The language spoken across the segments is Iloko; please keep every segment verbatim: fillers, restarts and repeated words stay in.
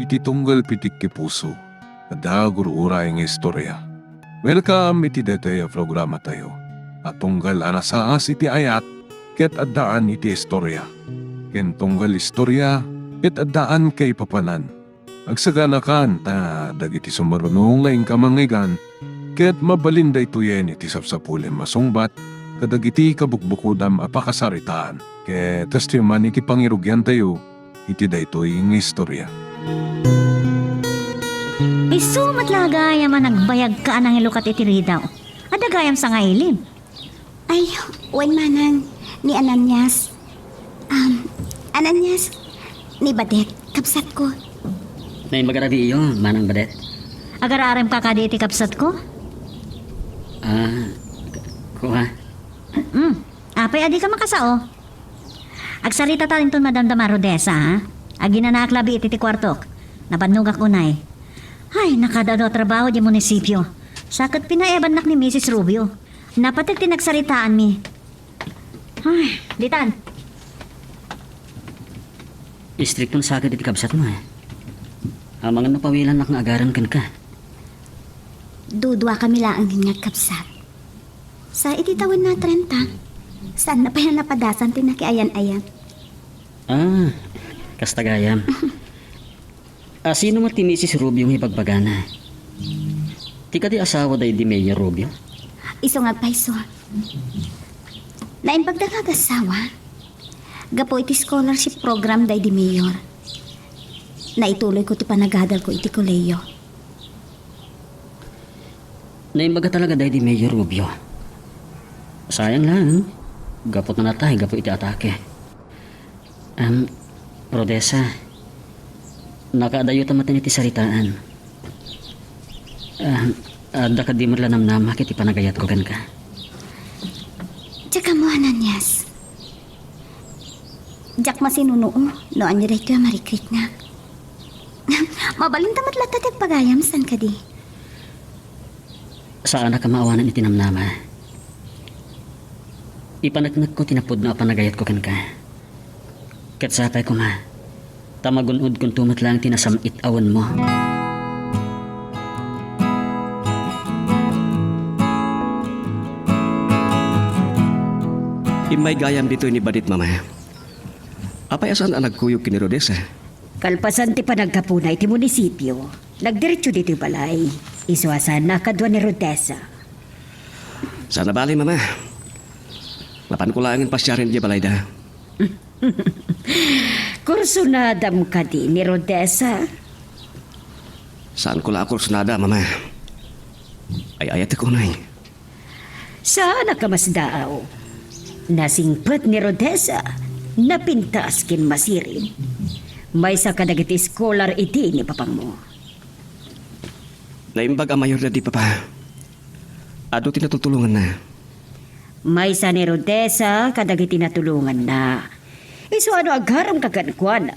Ti tunggal pitik ti puso, adda gur-uray nga istorya. Welcome iti daytoy a programatayo a tunggal a nasaas iti ayat ket addaan iti istorya, ken tunggal istorya ket addaan kaipapanan. Agsaganakan ta dagiti sumaruno nga inka mangngeggan ket mabalin daytoyen iti sapsapulem a sungbat kadagiti kabukbukodam a pakasaritaan. Ket kastoy man iti pangirugiantayo iti daytoy nga istorya. Isu met la gayam a nagbayagka a nangilukat iti ridaw. Adda gayam sangailib. Ay, wen manang, ni Ananias. Um, Ananias, ni Badet, kabsatko. Naimbag a rabii, manang Badet. Agar-aremka kadi iti kabsatko? Ah, k-, kua? Mm. Apay a dika makasao? Agsaritata inton madamdama, Rodessa, ha? Aginanaak labi iti ti kuartok. Nabannogak unay. Ay, nakadado a trabaho di munisipyo. Sa ket pinaebannak ni Misis Rubio. Napateg ti nagsaritaanmi. Ay, ditan. Istrikton sa ket iti kabsatmo, eh. Amangan no pawilannak nga agaran kenka. Duduakami laeng nga kabsat. Sa iti tawen na trenta, saanna pay a napadasan ti nakiayan-ayan. Ah, kasta gayam. A, sino met ti Misis Rubio nga ibagbagana? Ti kadi asawa daydi Mayor Rubio? Isu nga agpayso. Naimbagda nga agasawa gapu iti scholarship program daydi Mayor. Naituloyko ti panagadalko iti kolehiyo. Naimbaga talaga daydi Mayor Rubio. Sayang lang, gapu ta natay gapu iti atake. Am, Rodessa, nakaadayuta maten iti saritaan. Am, adda kadi met la namnama iti panagayatko kenka? Diak ammo, Ananias. Diak masinuno no ania daytoy a marikritnak. Mabalinta met latta ti agpagayam, saan kadi? Saanak a maawanan iti namnama. Ipaneknekko ti napudno a panagayatko kenka. Ket sapay koma, ta magun-odkonto met laeng ti nasam-it a wenmo. Immay gayam ditoy ni Badit, Mama. Apay a saan a nagkuyog ken ni Rodessa? Kalpasan ti panagkapuna iti munisipio, nagdiretso ditoy balay. Isu a saanna a kadua ni Rodessa. Saan a bale, Mama. Mapanko laengen pasiaren idiay balayda. Kursonadam kadi ni Rodessa? Saanko la a kursonada, Mama. Ay-ayatek unay. Saanak a masdaaw. Nasingpet ni Rodessa, napintas ken masirin. Maysa kadagiti scholar idi ni papangmo. Naimbag a mayor daydi papa. Adu ti natutulonganna. Maysa ni Rodessa kadagiti natulonganna. Isu a no agaramka kenkuana,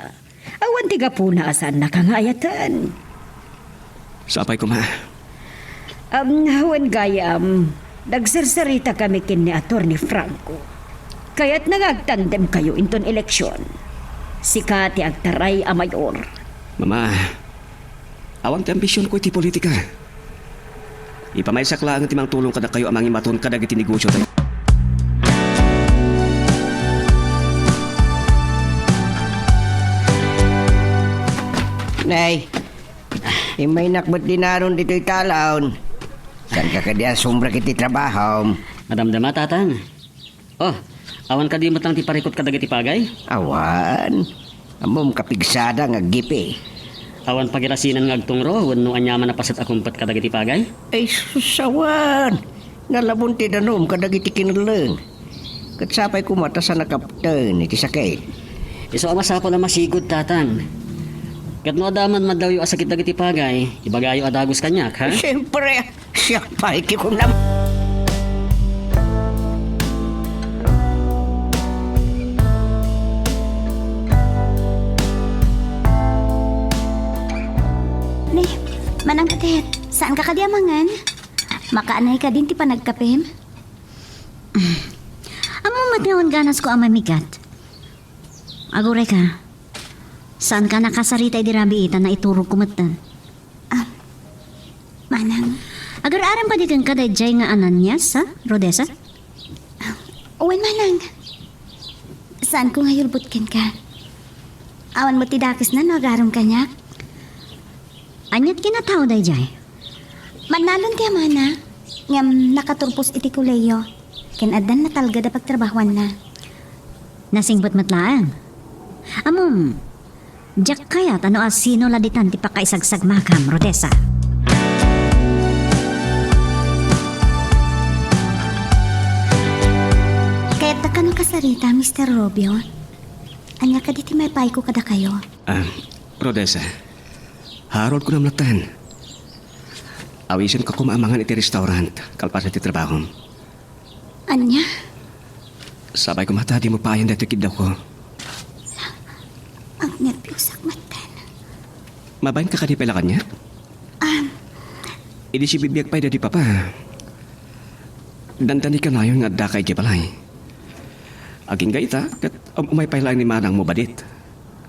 awan ti gapuna a saannaka nga ayaten. Sapay koma. Am, wen gayam, nagsarsaritakami ken ni Attorney Franco. Kayatna nga agtandemkayo inton eleksyon. Sika ti agtaray a mayor. Mama, awan ti ambisionko iti politika. Ipamaysak laeng ti mangtulong kadakayo a mangimaton kadagiti negosiotayo. Nay, immaynak met dinaron ditoy talaon. Saanka kadi a sumrek iti trabahom? Madamdama, Tatang. Oh, awan kadi met lang ti parikut kadagiti pagay? Awan. Ammom, kapigsada nga aggipi. Awan pagirasinan nga agtungro wenno aniaman a paset a kumpet kadagiti pagay? Ay, sus, awan. Nalabon ti danum kadagiti kinelleng. Ket sapay koma ta saan a kapten iti sakit. Isu a masapul a masigud, Tatang. Ket no adda man maddawyo a sakit dagiti pagay, ibagayo a dagus kaniak, ha? Siempre, siak pay ti kunam. Ni, Manang Badet, saanka kadi a mangan? Makaanay kadin ti panagkapem? Ammom met nga awan ganasko a mamigat. Aguray ka. Saanka a nakasarita idi rabii ta naiturogko metten? Ah, Manang. Agar-arem kadi kenka daydiay nga Ananias, ha, Rodessa? Ah, wen, Manang. Saanko nga yulbod kenka. Awan met ti dakesna no agarem kaniak. Ania ti kinatao daydiay? Mannalon ti amana, ngem nakaturpos iti kolehiyo, ken addan natalged a pagtrabahuanna. Nasingpet met laeng. Ammom, diak kayat a no asino la ditan ti pakaisagsagmakam, Rodessa. Kayatta kano kasarita, Mister Rubio? Ania kadi ti maipayko kadakayo? Ah, Rodessa, Harold kunam latten. Awisenka koma a mangan iti restaurant kalpasan ti trabahom. Ania? Sabay koma ta dimo paayen daytoy kiddawko. Agnerbiusak metten. Mabainka kadi pay la kaniak? Ah. Idi sibibiag pay daydi papa, dandani kanayon nga addaka idiay balay. Agingga ita, ket um-, umay pay laeng ni manangmo badit.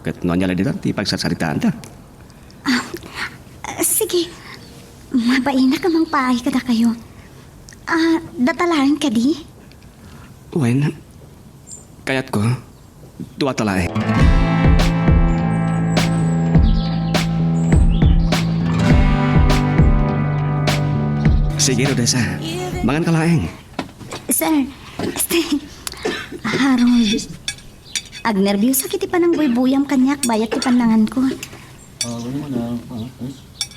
Ket no ania la ditan ti pagsarsaritaanda. Ah, ah, sige. Mabainak a mangpaay kadakayo. Ah, data laeng kadi? Wen, kayatko, duata laeng. Sige, Rodessa. Manganka laeng. Sir, este, Harold. Agnerbiusak iti panangbuybuyam kaniak bayat ti pannanganko.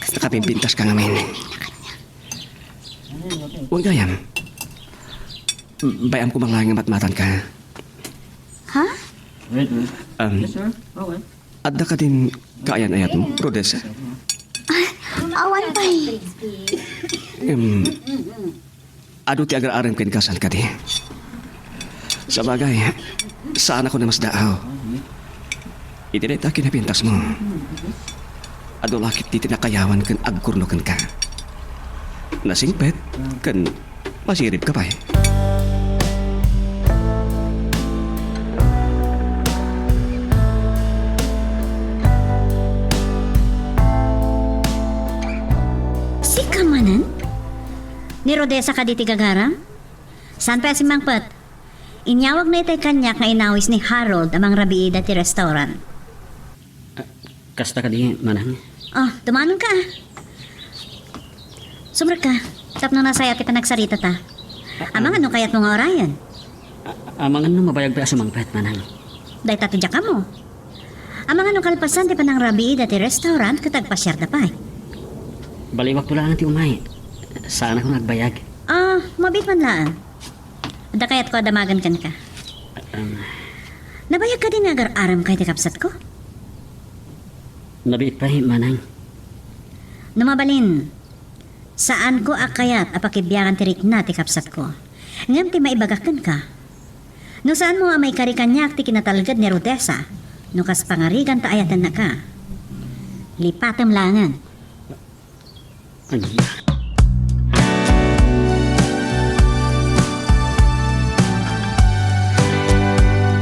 Kasta kapimpintaska ngamin. Wen gayam. Bay-am koma laeng nga matmatanka. Ha? Wait, wait. Um, Yes, sir. Okay. Adda kadin kaayan-ayatmo, Rodessa? Ah, awan pay. Em, adu ti agar-arem kenka, saan kadi? Sabagay, saan a ko namasdaaw. Iti dayta kinapintasmo, adu la ketdi ti nakayawan ken agkurno kenka. Nasingpet ken masiribka pay. Sika manen? Ni Rodessa kadi ti gagaram? Saan pay a simmangpet? Inyawagna itay kaniak nga inawis ni Harold a mangrabii daytoy restaurant. Ah, kasta kadi, manang? Oh, tumanonka. Sumrekka, tapno nasayaat ti panagsaritata. Ah, amangan no kayatmo nga urayen? Ah, amangan no mabayag pay a sumangpet, manang. Dayta ti diak ammo. Amangan no kalpasan ti panangrabii daytoy restaurant ket agpasiarda pay. Baliwakto laeng ti umay. Saanak nga agbayag. Ah, mabiit man laeng. Adda kayatko a damagen kenka. Um. Nabayag kadi nga agar-arem kay ti kabsatko? Nabiit pay, manang. No mabalin, saanko a kayat a pakibiangan ti rikna ti kabsatko. Ngem ti maibagak kenka, no saanmo a maikari kaniak ti kinatalged ni Rodessa, no kas pangarigan ta ayatennaka, lipatem laengen. Ania?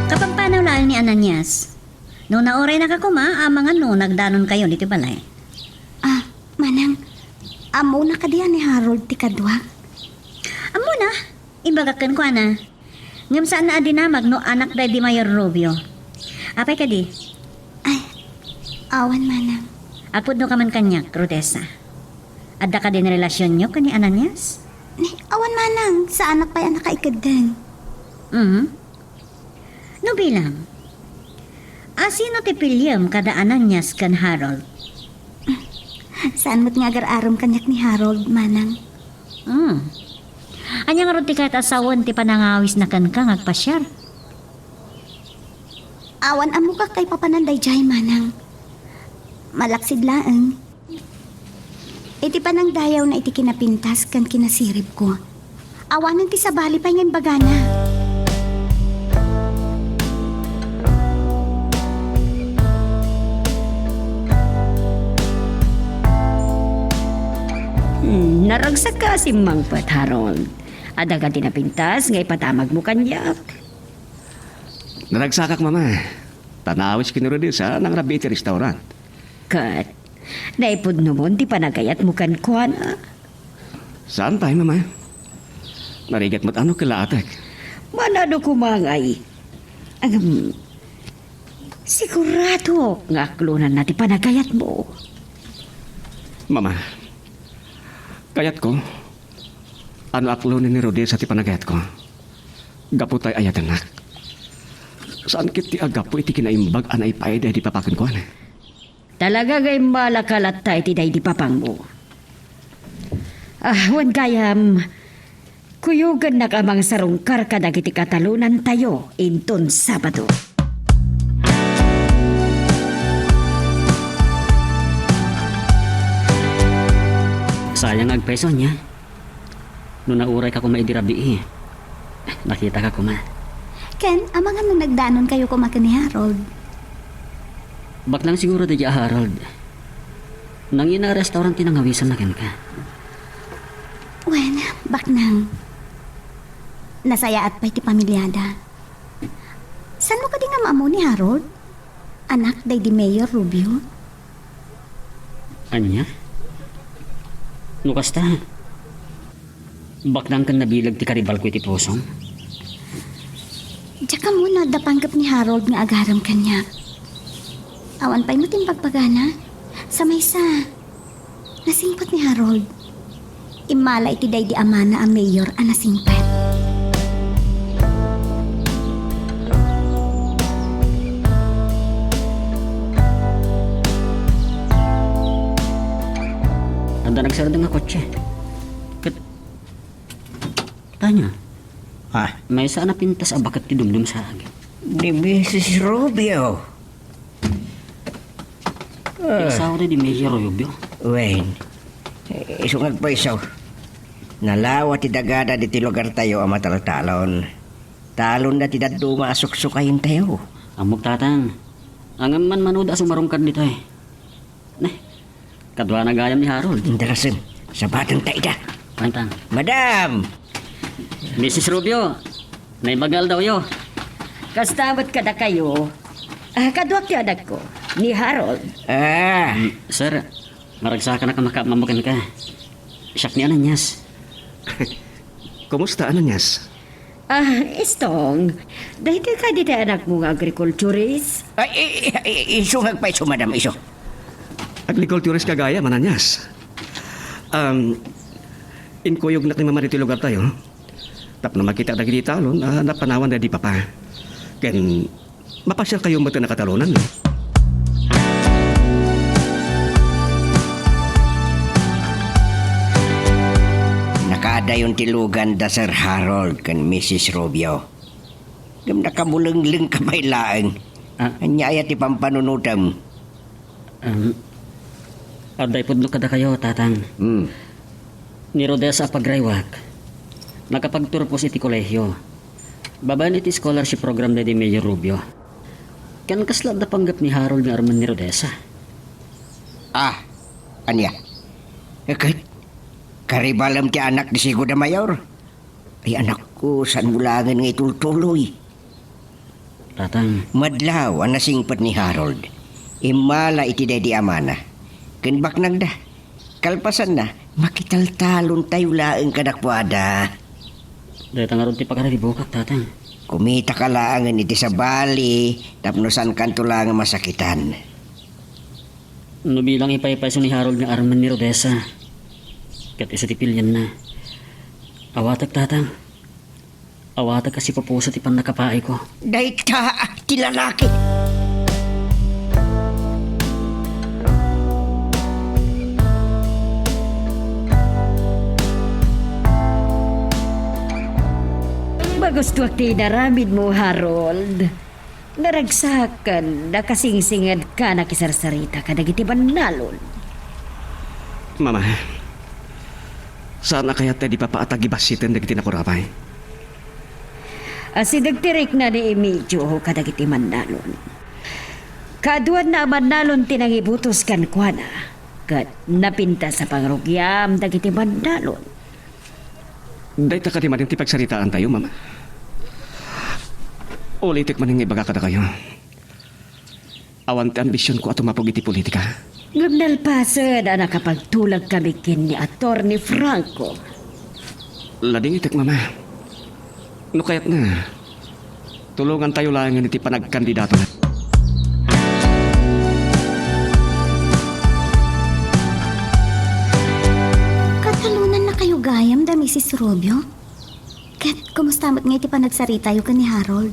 Kapampanaw laeng ni Ananias. No nauraynaka koma, amangan no nagdanonkayon iti balay. Ah, manang, ammona kadi a ni Harold ti kaduak? Ammona, imbagak kenkuana. Ngem saanna a dinamag no anak daydi Mayor Rubio. Apay kadi? Ay, awan, manang. Agpudnoka man kaniak, Rodessa. Adda kadin relasionyo ken ni Ananias? Ni, awan, manang. Saanak pay a nakaikeddeng. Mhm. No bilang, asino ti piliem kada Ananias ken Harold? Saan met nga agar-arem kaniak ni Harold, manang. Hmm. Ania ngarud ti kayat a sawen ti panangawisna kenka nga agpasiar? Awan ammok a kaipapanan daydiay, manang. Malaksid laeng, iti panangdayawna iti kinapintas ken kinasiribko, awanen ti sabali pay nga imbagana. Hmm, naragsakka a simmangpet, Harold. Adda kadi napintas nga ipadamagmo kaniak? Naragsakak, Mama. Ta naawis ken ni Rodessa a nangrabii iti restaurant. Ket naipudnomon ti panagayatmo kenkuana? Saan pay, Mama. Narigat met a no kelaatek. Manano koma ngay? Ngem, siguradok nga aklonanna ti panagayatmo. Mama, kayatko a no aklonen ni Rodessa ti panagayatko. Gapu ta ay-ayatennak. Saan ket ti agapu iti kinaimbag a naipaay daydi papa kenkuana. Talaga nga immalaka latta iti daydi papangmo. Ah, wen gayam, kuyogennak a mangsarungkar kadagiti katalonantayo inton Sabado. Sayang nga agpayso, ania? No naurayka koma idi rabii, nakitaka koma. Ken, amangan no nagdanonkayo koma ken ni Harold? Baknang siguro daydiay a Harold. Nangina a restaurant ti nangawisanna kenka. Wen, baknang. Nasayaat pay ti pamiliada. Saanmo kadi nga maammo ni Harold? Anak daydi Mayor Rubio? Ania? No kasta, baknang ken nabileg ti karibalko iti pusom? Diak ammo no adda panggep ni Harold nga agaram kaniak. Awan pay met imbagbaga. Sa maysa, nasingpet ni Harold. Immala iti daydi amana a mayor a nasingpet. Adda nagsardeng a kotse. Ket, ania? Ah. Maysa a napintas a baket ti dumdumsaag. Ni Misis Rubio. Ah. Ti asawa daydi Mayor Rubio. Wen, isu nga agpayso. Nalawa ti dagada ditoy lugartayo a mataltalon. Talonda ti dadduma a suksukayentayo. Ammok, Tatang. Ngem manmanoda a sumarungkar ditoy. Ne, kaduana gayam ni Harold. Indarasem, sabatenta ida. Tatang. Madam! Misis Rubio, naimbag nga aldawyo. Kasta met kadakayo. Ah, kaduak ti anakko, ni Harold. Ah. Mm, sir, maragsakanak a makaammo kenka. Siak ni Ananias. Kumusta, Ananias? Ah, Istong, daytoy kadi ti anakmo nga agrikulturist? Ay, i-, i-, i-, isu nga agpayso, madam, isu. Agrikulturist ka gayam, Ananias. Um, inkuyognak ni Mama ditoy lugartayo. Tapno makita dagiti talon a napanawan daydi Papa. Ken mapasiarkayo met a nakatalonan. Nakaadayon ti lugan da Sir Harold ken Misis Rubio. Ngem nakabulenglengka pay laeng. Ah. Ania aya ti pampanunotem? Um, adda ipudno kadakayo, Tatang. Hmm. Ni Rodessa a pagraywak, nakapagturpos iti kolehio. Babaen iti scholarship program daydi Mayor Rubio. Ken kasla adda panggep ni Harold nga armen ni Rodessa? Ah, ania? Ket, karibalem ti anak ni Sigo da Mayor? Ay, anakko, saanmo laengen nga itultuloy? Tatang. Madlaw a nasingpet ni Harold. Immala iti daydi amana. Ken baknangda. Kalpasanna, makitaltalontayo laeng kadakuada. Dayta ngarud ti pakaribukak, Tatang. Kumitaka laengen iti sabali tapno saankanto laeng a masakitan. No bilang ipaypayso ni Harold nga armen ni Rodessa, ket isu ti pilienna, awatek, Tatang. Awatek a sipupuso ti pannakapaayko. Dayta ti lalaki. Magustuak ti inaramidmo, Harold. Naragsak ken nakasingsinged ka nakisarsarita kadagiti bannalon. Mama, saan a kayat daydi Papa a tagibasiten dagiti nakurapay? Asideg ti rikna ni Emilio kadagiti mannalon. Kaaduanna a mannalon ti nangibutos kenkuana, ket napintas a pangrugiam dagiti mannalon. Dayta kadi manen ti pagsaritaantayo, Mama. Ulitek manen nga ibaga kadakayo. Awan ti ambisionko a tumapog iti politika. Ngem nalpasen a nakapagtulagkami ken ni Attorney Franco. Ladingitek, Mama. No kayatna, tulongantayo laengen iti panagkandidatona. Katalonannakayo gayam da Misis Rubio? Ket kumusta met ngay ti panagsaritayo ken ni Harold?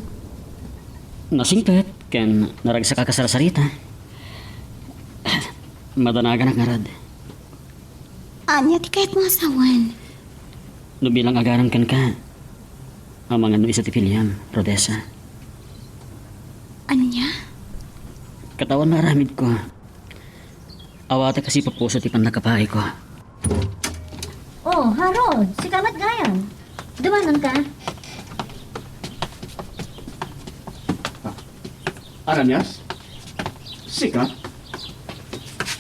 Nasingpet ken naragsak a kasarsarita. Madanaganak ngarud. Ania ti kayatmo a sawen? No bilang agarem kenka, amangan no isu ti piliam, Rodessa. Ania? Ket awan nga aramidko. Awatek a sipupuso ti pannakapaayko. Oh, Harold, sika met gayam. Dumanonka? Ananias? Sika?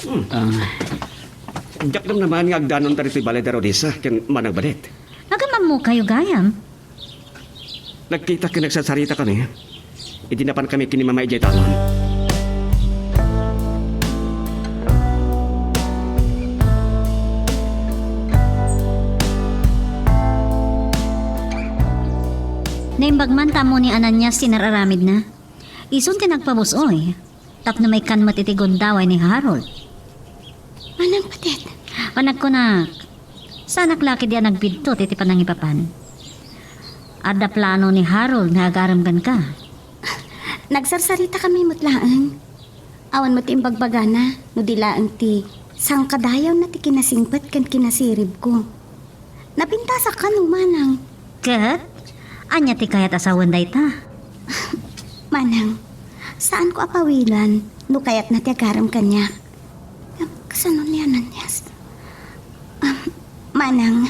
Hmm. Ah. Diak namnamaen nga agdanonta ditoy balay da Rodessa ken Manang Badet. Agamammokayo gayam? Nagkita ken nagsarsaritami idi napankami ken ni Mama idiay taman. Naimbag man ta ammo ni Ananias ti nar-aramidna. Isun ti nagpabus-oy tapno maikkan met iti gundaway ni Harold. Manang Badet. Panagkunak, saanak la ketdi a nagbidtot iti panangipapan. Adda plano ni Harold nga agarem kenka. Nagsarsaritakami met laeng. Awan met ti imbagbagana no di laeng ti sangkadayawna ti kinasingpet ken kinasiribko. Napintasak kano, Manang. Ket? Ania ti kayat a sawen dayta? Manang, saanko a pawilan no kayatna ti agarem kaniak. Kasano ni Ananias? Ah, Manang,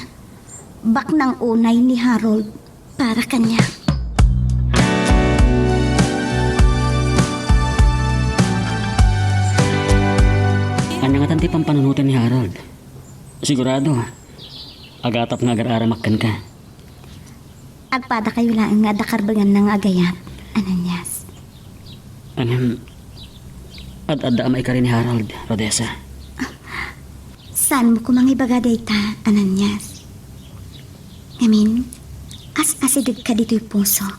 baknang unay ni Harold para kaniak. Ania ngatan ti pampanunoten ni Harold? Sigurado, agatap nga agar-aramak kenka. Agpadakayo laeng nga adda karbenganna nga agayat, Ananias. Ngem, ad-adda a maikari ni Harold, Rodessa. Saanmo koma nga ibaga dayta, Ananias. Ngamin, as-asidegka ditoy pusok.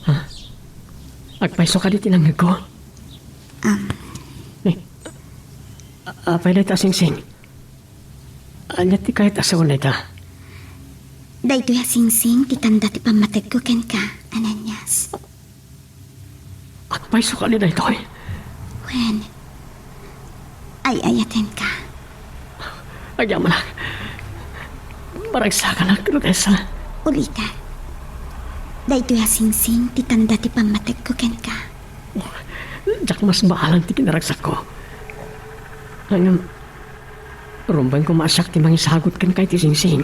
Ha? Agpayso kadi ti nangngegko? Um. Eh, a-, apay dayta a singsing? Ania ti kayat a sawen dayta? Daytoy a singsing ti tanda ti pammategko kenka, Ananias. Agpayso kadi daytoy? Wen, ay-ayatenka. Agyamanak. Maragsakanak, Rodessa. Ulitek. Daytoy a singsing ti tanda ti pammategko kenka. Diak masbaalan ti kinaragsakko. Ngem, rumbeng koma a siak ti mangisagut kenka iti singsing.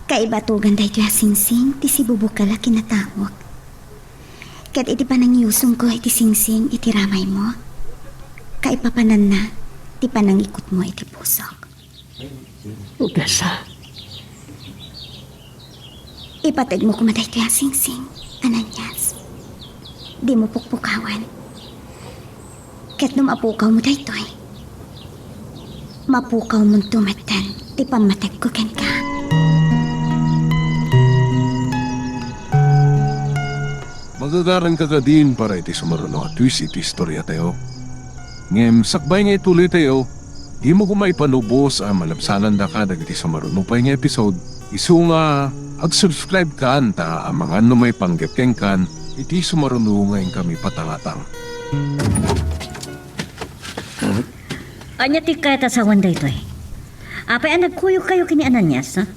Kaibatugan daytoy a singsing ti sibubukel a kinataok. Ket iti panangiyusongko iti singsing iti ramaymo, kaipapananna ti panangikutmo iti pusok. Rodessa. Ipategmo koma daytoy a singsing, Ananias. Dimo pukpukawen. Ket no mapukawmo daytoy, mapukawmonto metten ti pammategko kenka. Magagaranka kadin para iti sumaruno a twist iti istoriatayo. Ngem sakbay nga ituloytayo, dimo koma ipalubos a malabsanandaka dagiti sumaruno pay nga episode, isu nga ag-subscribe kan ta amangan no maipanggep kenkan iti sumaruno nga inkami patangatang. Ania ti kayat a sawen daytoy? Apay a nagkuyogkayo ken ni Ananias, ha?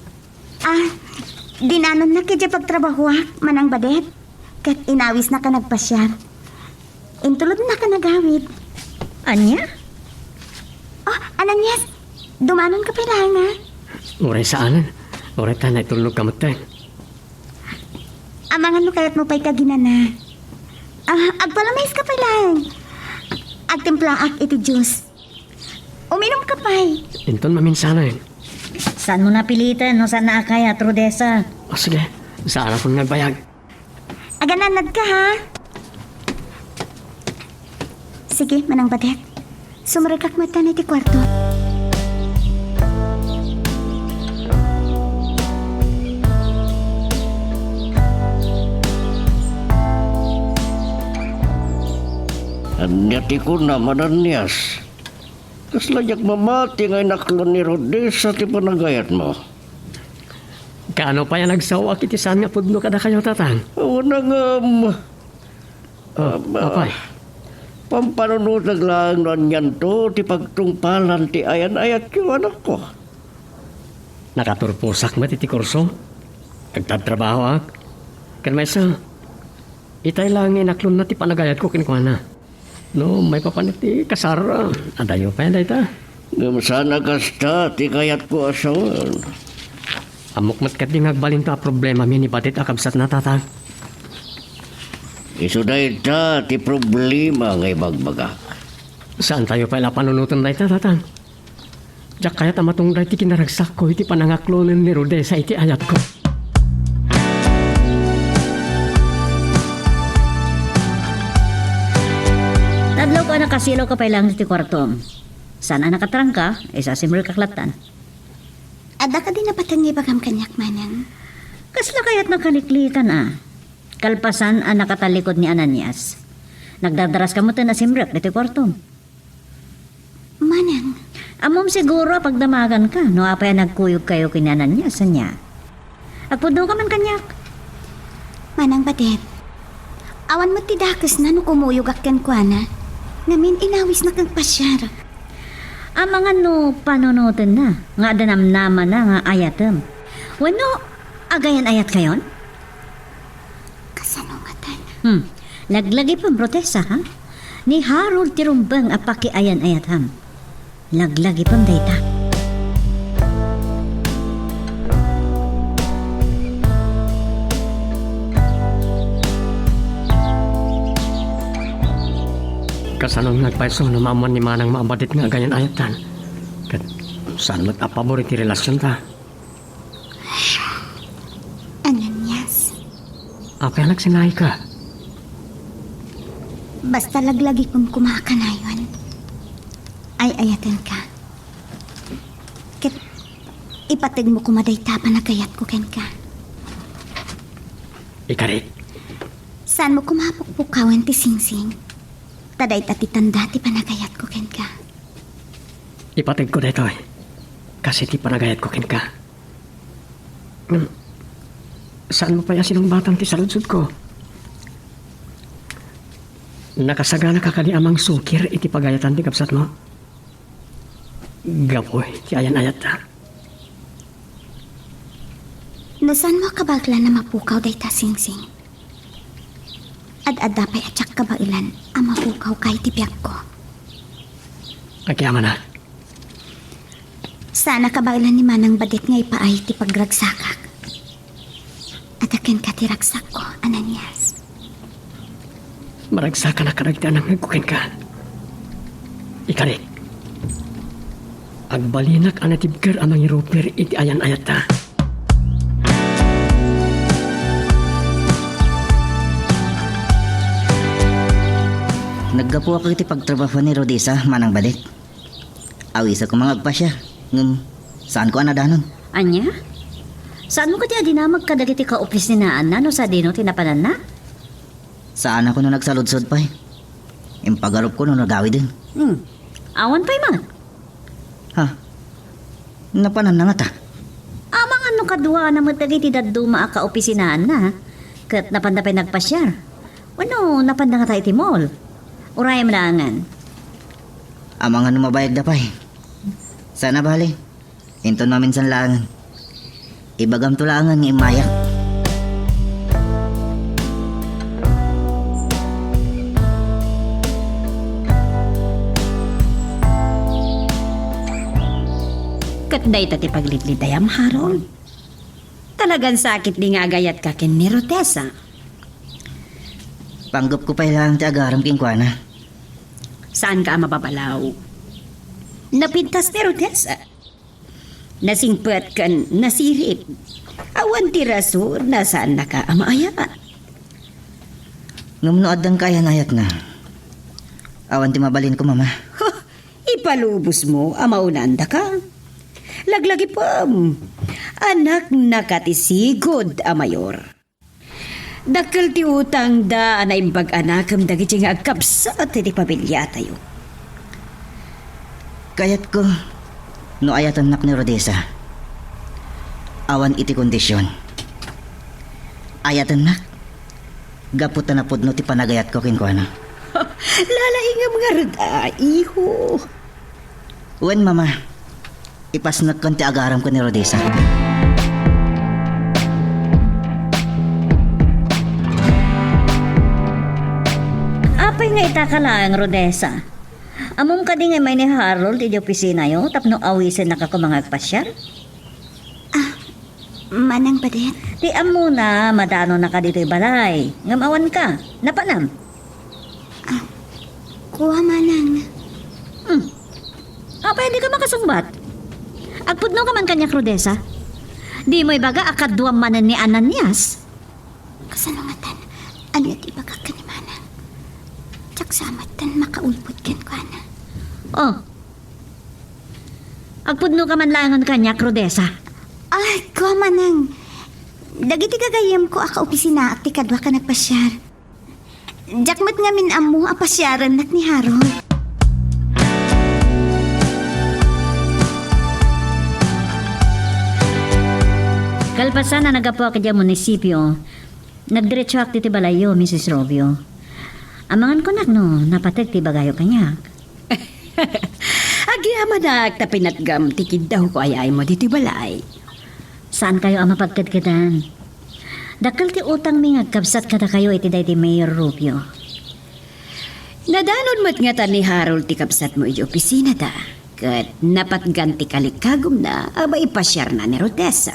Ah, dinanonnak idiay pagtrabahoak, Manang Badet. Ket inawisnak a nagpasiar. Intulodnak a nagawid. Ania? Oh, Ananias, dumanonka pay laeng, a? Uray saanen. Uray ta naitulnogka metten. Amangan no kayatmo pay kaginana. Ah, agpalamaeska pay laeng. Agtimplaak iti juice. Uminumka pay. Inton maminsanen. Saanmo napiliten no saanna a kayat, Rodessa? O, sige. Saan a pon nga agbayag. Agananadka, ha? Sige, Manang Badet. Sumrekak met iti kuarto. Ania ti kunam, Ananias? Kasla diak mamati nga inaklon ni Rodessa ti panagayatmo. Kaano pay a nagsaoak iti saan nga pudno kadakayo, Tatang? Awan a ngem. Ah, apay? Pampanunotek laeng no anianto ti pagtungpalan ti ayan-ayatyo, anakko. Nakaturposak met iti kurso. Nagtatrabahoak. Ken maysa, itay laeng nga inaklonna ti panagayatko kenkuana. No maipapan iti kasar, adayo pay dayta. Ngem saan a kasta ti kayatko a sawen. Ammok met ketdi nga agbalinto a problemami ni Badet a kabsatna, Tatang. Isu dayta ti problema nga ibagbagak. Saantayo pay la panunoten dayta, Tatang? Diak kayat a matungday ti kinaragsakko iti panangaklonen ni Rodessa iti ayatko. Nadlawko a nakasilaw ka pay laeng iti kuartom. Saan a nakatrangka, isasimrek ak lattan. Adda kadi napateg nga ibagam kaniak, Manang? Kasla kayat nakaliklikan a. Kalpasan a nakatallikod ni Ananias. Nagdardaras ka metten a simrek ditoy kuartom. Manang. Ammom siguro a pagdamaganka no apay a nagkuyogkayo ken ni Ananias, ania? Agpudnoka man kaniak. Manang Badet, awan met ti dakesna no kumuyogak kenkuana. Ngamin, inawisnak agpasiar. Amangan no panunotenna nga adda namnamana nga ayatem. Wenno, agayan-ayatkayon? Kasano ngaten? Hmm. Laglagipem, Rodessa, ha? Ni Harold ti rumbeng a pakiayan-ayatam. Laglagipem dayta. Kasano nga agpayso no maammuan ni Manang Badet nga agayan-ayatan? Ket saan met a pabor iti relasionta? Ananias. Apay a nagsinnaika? Basta laglagipem koma a kanayon. Ay-ayatenka. Ket ipategmo koma dayta a panagayatko kenka. Ikarik. Saanmo koma a pukpukawen ti singsing. Ta dayta ti tanda ti panagayatko kenka. Ipategko daytoy. Kas iti panagayatko kenka. Ngem, saanmo pay a sinungbatan ti saludsodko? Nakasaganaka kadi a mangsukir iti pagayatan ti kabsatmo? Gapu iti ayan-ayatta. No saanmo a kabaelan a mapukaw dayta singsing, ad-adda pay a diak kabaelan a mapukawka iti biagko. Agyamanak. Saan a kabaelan ni Manang Badet nga ipaay ti pagragsakak. Adda kenka ti ragsakko, Ananias. Maragsakanak kadagiti anangngegko kenka. Ikarik, agbalinak a natibker a mangiruper iti ayan-ayatta. Naggapuak iti pagtrabahoan ni Rodessa, Manang Badet. Awisak koma nga agpasiar, ngem saanko a nadanon. Ania? Saanmo kadi a dinamag kadagiti kaopisinaanna no sadino ti napananna? Saanak no nagsaludsod pay. Impagarupko no nagawiden. Hmm. Awan pay man. Ha? Napananna ngata? Amangan no kaduana met dagiti dadduma a kaopisinaanna, ket napanda pay nagpasiar. Wenno, napanda ngata iti mall. Urayem laengen. Amangan no mabayagda pay. Saan a bale. Inton maminsan laengen. Ibagamto laengen nga immayak. Ket dayta ti paglidlidayam, Harold. Talagan sakit di nga agayatka ken ni Rodessa. Panggepko pay laeng ti agaram kenkuana. Saanka a mababalaw. Napintas ni Rodessa. Nasingpet ken nasirib. Awan ti rason a saannaka a maayat. Ngem no addan kaayan-ayatna, Awan ti mabalinko, Mama. Ha! Ipalubosmo a maunandaka. Laglagipem, anaknaka ti sigud a mayor. Dakkel ti utangda a naimbag a nakem dagiti nga agkabsat iti pamiliatayo. Kayatko no ayatennak ni Rodessa. Awan iti kondision. Ayatennak gapu ta napudno ti panagayatko kenkuana. Lalaingem ngarud a, iho. Wen, Mama. Ipasnekken ti agaramko ni Rodessa. Apay nga itaka laeng, Rodessa? Ammom kadi nga immay ni Harold iti opisinayo tapno awisennaka koma nga agpasiar? Ah, Manang Badet. Ti ammona, madanonaka ditoy balay. Ngem awanka. Napanam? Ah, kua, Manang. Hmm. Apay, dika makasungbat? Agpudnoka man kaniak, Rodessa. Dimo ibaga a kaduam manen ni Ananias? Kasano ngatan? Ania ti ibagak ken ni Manang? Diak sa met ten makaulbod kenkuana. Oh. Agpudnoka man laengen kaniak, Rodessa. Ay, kua, Manang. Dagiti gagayyemko a kaopisinaak ti kaduak a nagpasiar. Diak met ngamin ammo a pasiarennak ni Harold. Kalpasan a naggapuak idiay munisipio, nagdiretsoak ditoy balayyo, Misis Rubio. Amangan kunak no napateg ti ibagayo kaniak. Agyamanak ta pinatgam ti kiddawko a yaaymo ditoy balay. Saankayo a mapagkedkedan. Dakkel ti utangmi nga agkabsat kadakayo iti daydi Mayor Rubio. Nadanon met ngata ni Harold ti kabsatmo iti opisinada, ket napatgan ti kalikagumna a maipasiarna ni Rodessa.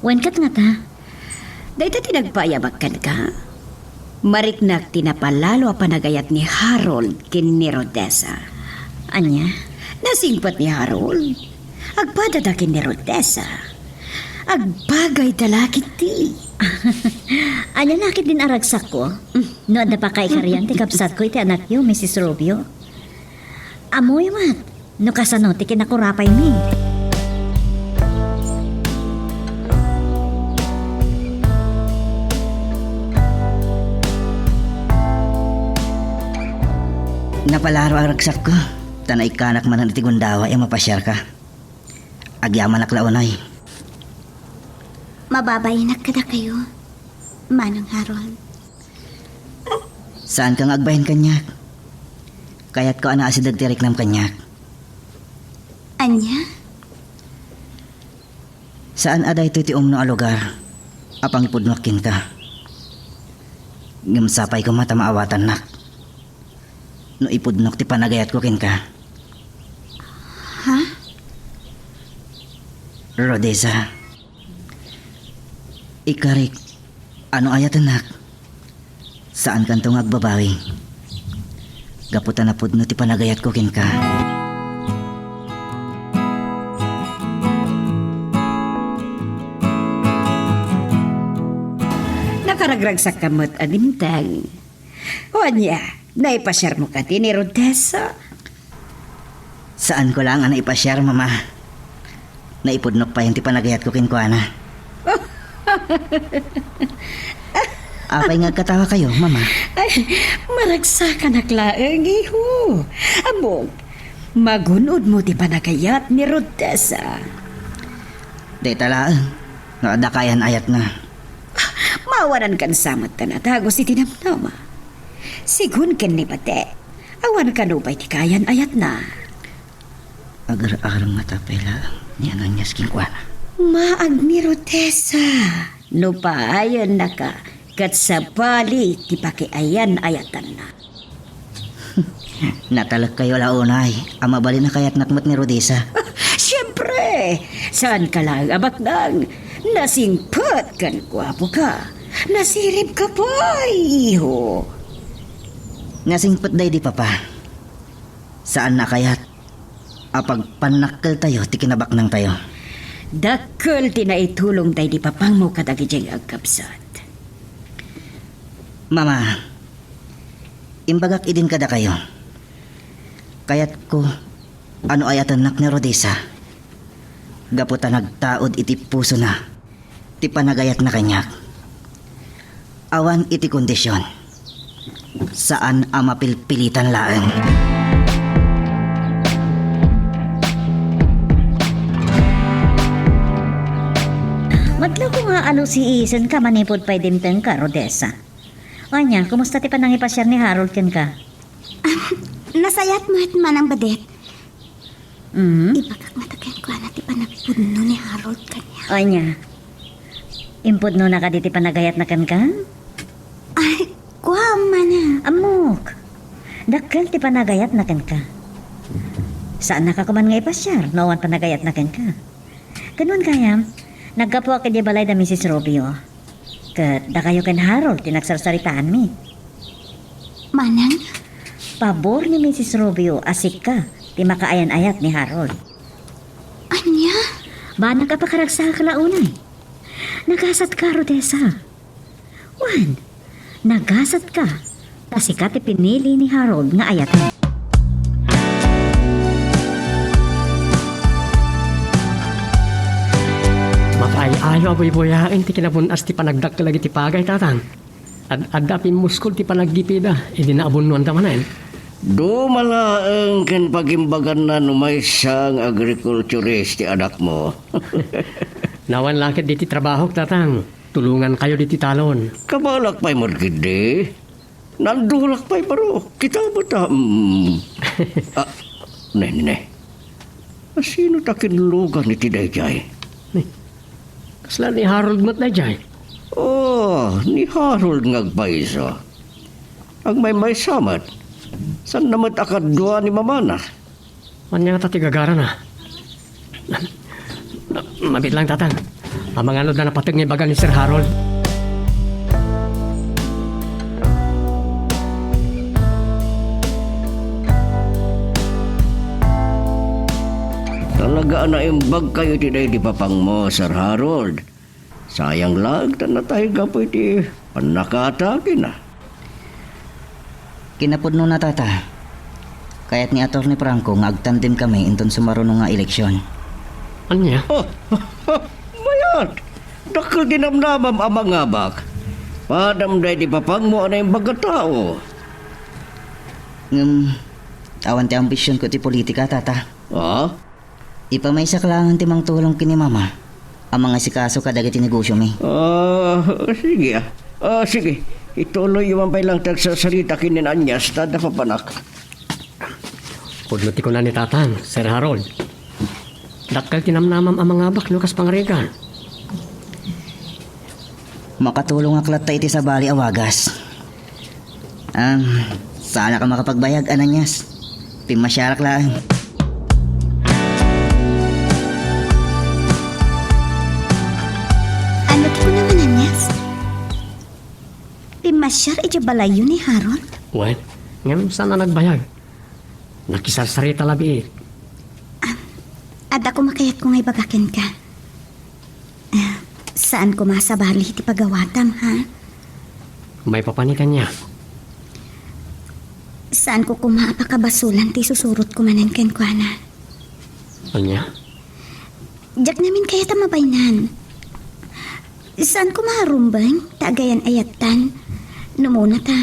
Wen ket ngata, dayta ti nagpaayabak kenka. Mariknak ti napalalo a panagayat ni Harold ken ni Rodessa. Ania? Nasingpet ni Harold. Agpadada ken ni Rodessa. Agbagayda la ketdi. Ania la ketdin a ragsakko? No adda pakaikarian ti kabsatko iti anakyo, Misis Rubio. Ammoyo met no kasano ti kinakurapaymi. Napalalo a ragsakko, ta naikkanak manen iti gundaway a mapasiarka. Agyamanak la unay. Mababainak kadakayo, Manong Harold. Saanka nga agbain kaniak. Kayatko a naasideg ti riknam kaniak. Ania? Saan a daytoy ti umno a lugar a pangipudnoak kenka. Ngem sapay koma ta maawatannak no ipudnok ti panagayatko kenka. Ha? Rodessa, ikarik a no ayatennak, saankanto nga agbabawi. Gapu ta napudno ti panagayatko kenka. Nakaragragsakka met a dimteng. O ania, naipasiarmo kadi ni Rodessa? Saanko laeng a naipasiar, Mama. Naipudnok payen ti panagayatko kenkuana. Apay nga agkatawakayo, Mama? Ay, maragsakanak laeng, iho. Ammok, magun-odmo ti panagayat ni Rodessa. Dayta laeng, no adda kaayan-ayatna. Mawanankan sa met ta natagus iti namnama. Sigun ken ni Bate, awan kano pay ti kaayan-ayatna. Agar-arem nga tapay laeng ni Ananias kenkuana. Maag ni Rodessa, no paayennaka, ket sabali ti pakiayan-ayatanna. Natalekkayo la unay a mabalin a kayatnak met ni Rodessa. Siempre, saanka laeng a baknang. Nasingpet ken guapoka. Nasiribka pay, iho. Nasingpet daydi papa. Saanna a kayat a pagpannakkeltayo ti kinabaknangtayo. Dakkel ti naitulong daydi papangmo kadagiti agkabsat. Mama, imbagak idin kadakayo. Kayatko a no ayatennak ni Rodessa, gapu ta nagtaud iti pusona ti panagayatna kaniak. Awan iti kondision, saan a mapilpilitan laeng. Madlawko nga alusiisenka manipud pay dimtengka, Rodessa. Ania, kumusta ti panangipasiar ni Harold kenka? Nasayat met, Manang Badet. Mm? Ibagak ngata kenkuana ti panagpudno ni Harold kaniak. Ania? Impudnona kadi ti panagayatna kenka? Ay, kua, Manang. Ammok. Dakkel ti panagayatna kenka. Saannaka koman nga ipasiar no awan panagayatna kenka. Ken wen gayam, naggapuak idiay balay da Misis Rubio. Ket dakayo ken Harold ti nagsarsaritaanmi. Manang? Pabor ni Misis Rubio a sika ti makaayan-ayat ni Harold. Ania? Banag a pakaragsaak la unay. Nagasatka, Rodessa. Wen, nagasatka, ta sika ti pinili ni Harold nga ayaten. Makaay-ayo a buybuyaen ti kinabun-as ti panagdakkel dagiti pagay, Tatang. Ad-adda a pimmuskol ti panaggipida idi naabunnoanda manen. Duma laeng ken pagimbaganna no maysa nga agrikulturist ti anakmo. Nawan la ket diti trabahok, Tatang. Tulongankayo diti talon. Kabalak pay met ketdi. Nandulak pay baro. Kita met a, mm. Ah, ne, ne, ne. A, sino ta kinlugan iti daydiay? Ni, kasla ni Harold met daydiay? Oh, ni Harold nga agpayso. Agmaymaysa met. Saan na met a kadua ni mamana? Ania ngata ti gagarana? Mabiit laeng, Tatang. Amangan no adda napateg nga ibaga ni Sir Harold. Talaga a naimbagkayo iti daydi papangmo, Sir Harold. Sayang laeng ta natay gapu iti pannakatakina. Kinapudnona, Tata. Kayat ni Attorney Franco nga agtandemkami inton sumaruno nga eleksion. Ania? Oh, mayat! Dakkel ti namnamam a mangabak. Padam daydi papangmo a naimbag a tao. Ngem, awan ti ambisionko ti politika, Tata. Ah? Ipamaysak laengen ti mangtulong ken ni Mama a mangasikaso kadagiti negosiomi. Ah, sige, ah. Ah, sige. Ituloyyo man pay laeng ti agsarsarita ken ni Anias ta adda papanak. Pudno ti kuna ni Tatang, Sir Harold. Dakkel ti namnamam a mangabak no kas pangarigan. Makatulongak latta iti sabali a wagas. Am, saanak a makapagbayag, Ananias. Pimmasiarak laeng. Ania ti kunam, Ananias? Pimmasiar idiay balayyo ni Harold? Wen, ngem saan a nagbayag. Nakisarsarita labiit. Ah, adda koma kayatko nga ibaga kenka. Ah, saan koma a sabali ti pagawatam, ha? Maipapan iti ania? Saanko koma a pakabasolan ti isusurotko manen kenkuana. Ania? Diak ngamin kayat a mabaenan. Saan koma a rumbeng ta agayan-ayattan? No umuna ta,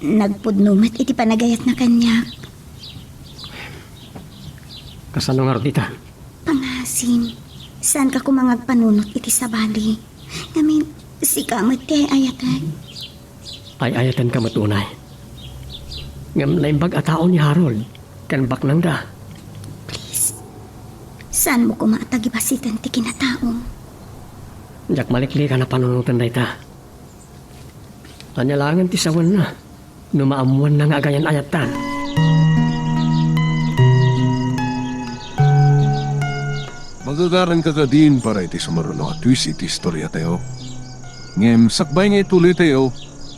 nagpudno met iti panagayatna kaniak. Kasano ngarud ita? Pangasim, saanka koma nga agpanunot iti sabali. Ngamin, sika met ti ay-ayaten. Ay-ayatenka met unay. Ngem naimbag a tao ni Harold ken baknangda. Please, saanmo koma a tagibasiten ti kinataom. Diak maliklikan a panunoten dayta. Ania laengen ti sawenna no maammoanna nga agayan-ayattan? Magagaranka kadin para iti sumaruno a twist iti istoriatayo. Ngem sakbay nga ituloytayo,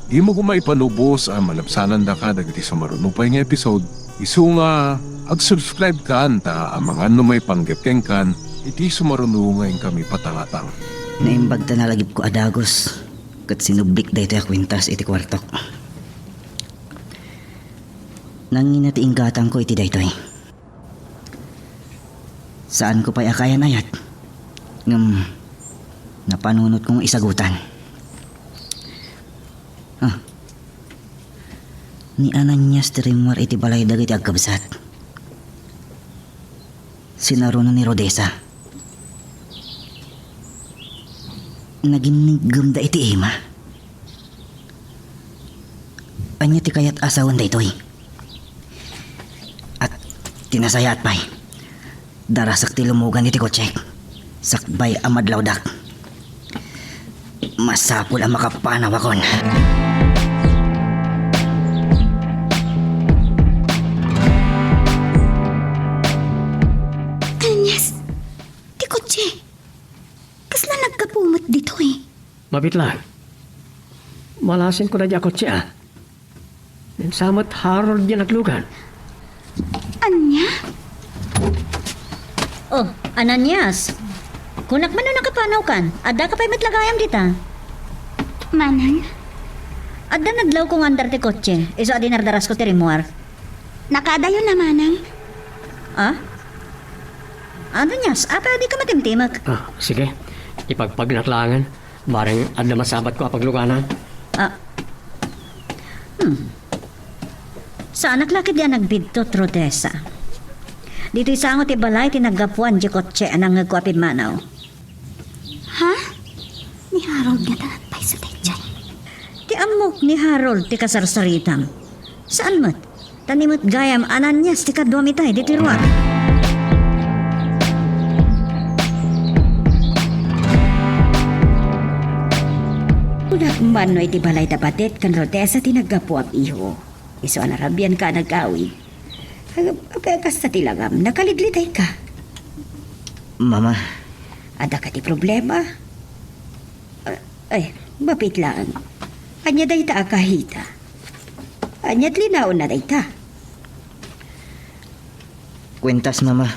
dimo koma ipalubos a malabsanandaka dagiti sumaruno pay nga episode, isu nga ag-subscribe kan ta amangan no maipanggep kenkan iti sumaruno nga inkami patangatang. Naimbag ta nalagipko a dagus ket sinublik daytoy a kuintas iti kuartok. Nangina ti inggatangko iti daytoy. Saanko pay a kaayan-ayat, ngem napanunotko nga isagutan. Ah. Ni Ananias ti rimmuar iti balay dagiti agkabsat. Sinarona ni Rodessa. Naginniggemda iti ima. Ania ti kayat a sawen daytoy? At ti nasayaat pay, darasek ti lumugan iti kotsek sakbay a madlawdak. Masapul a makapanawakon. Agnes, ti kotse. Kasla naggapu met ditoy? Mabitlag. Malasin ko na di a kotse, a. Sa met Harold di naglugan. Ania? Oh, Ananias. Kunak man no nakapanawkan. Adda ka pay met la gayam dita. Manang? Adda nadlaw ko nga andar ti kotse. Isu a dinardarasko ti rimmuar. Nakaadayo na, Manang. Ah? Ananias, apay a di ka matimtimek? Ah, sige. Ipagpagnak laengen. Bareng adda masabatko a pagluganan. Ah. Hmm. Saanak la ketdi a nagbidto, Rodessa. Ditoy sango ti balay ti naggapuan ti kotse a nangngegko a pimmanaw. Ha? Ni Harold ngata payso daydiay. Ti ammok ni Harold ti kasarsaritam. Saan met? Ta ni met gayam Ananias ti kaduam itay ditoy ruar. Kunak man no iti balay da Batet ken Rodessa ti naggapu a piho. Isu a narabianka a nag-awid. Ag-, apay a kasta ti langam, nakaliglitayka. Mama. Adda kadi problema? A-, ay, mabiit laeng. Ania dayta a kahita? Ania ti linaonna dayta? Kuentas, Mama.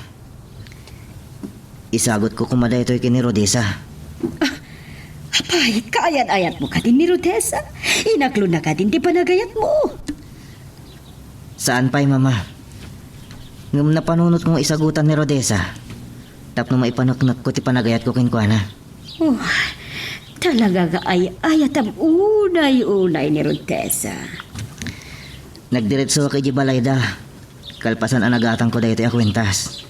Isagutko koma daytoy ken ni Rodessa. Ah, apay, kaayan-ayatmo kadin ni Rodessa? Inaklona kadin ti panagayatmo? Saan pay, Mama. Ngem napanunotko nga isagutan ni Rodessa tapno maipaneknekko ti panagayatko kenkuana. Oh, talaga nga ay-ayatam unay-unay ni Rodessa. Nagdiretsoak idiay balayda, kalpasan a nagatangko daytoy a kuentas.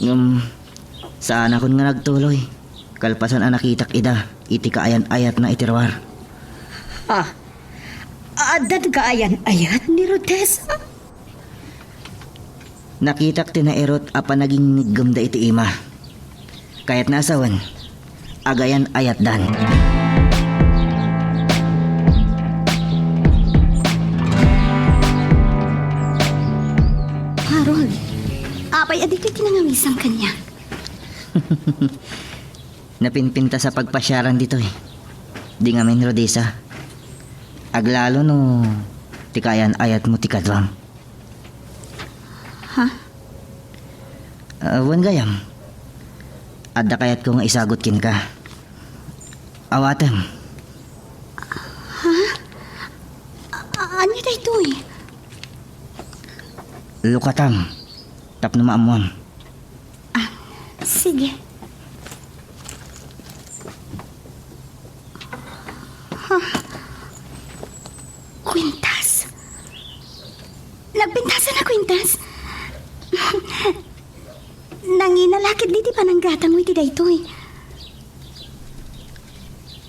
Ngem, saanakon nga nagtuloy, kalpasan a nakitak ida iti kaayan-ayatna iti ruar. Ha? Addan kaayan-ayat ni Rodessa? Nakitak ti nairut a panagingniggemda iti ima. Kayatna a sawen, agayan-ayatdan. Harold, apay a ditoy ti nangawisam kaniak? Napinpintas a pagpasiaran ditoy. Di ngamin, Rodessa. Aglalo no ti kaayan-ayatmo ti kaduam. Ha? Ah, wen gayam. Adda kayatko nga isagut kenka. Awatem. Ha? A-, ania daytoy? Lukatam. Tapno maammuam. Ah, sige. Huh. Kuentas. Nagpintasan a kuentas. Nangina la ketdi ti pananggatangmo iti daytoy.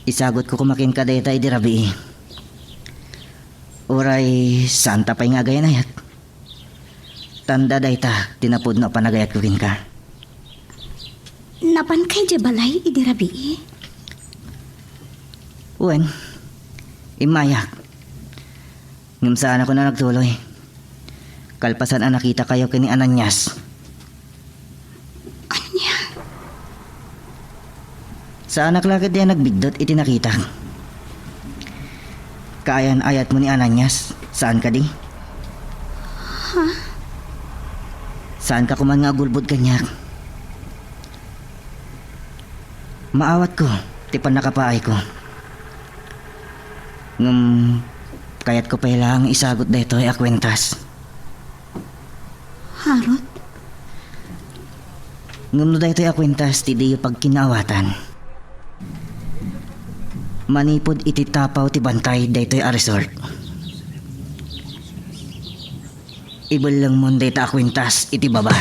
Isagutko koma kenka dayta idi rabii. Uray saanta pay nga agayan-ayat. Tanda dayta ti napudno a panagayatko kenka. Napanka idiay balay idi rabii? Wen, immayak. Ngem saanakon a nagtuloy. Kalpasan a nakitakayo ken ni Ananias. Ania? Saanak la ketdi a nagbiddut iti nakitak. Kaayan-ayatmo ni Ananias, saan kadi? Ha? Saanka koman nga agulbod kaniak? Maawatko ti pannakapaayko. Ngem kayatko pay laeng isagut daytoy a kuentas. Arot? Ngem no daytoy a kuentas ti diyo pagkinaawatan, manipud iti tapaw ti bantay daytoy a resort, ibellengmon dayta a kuentas iti baba.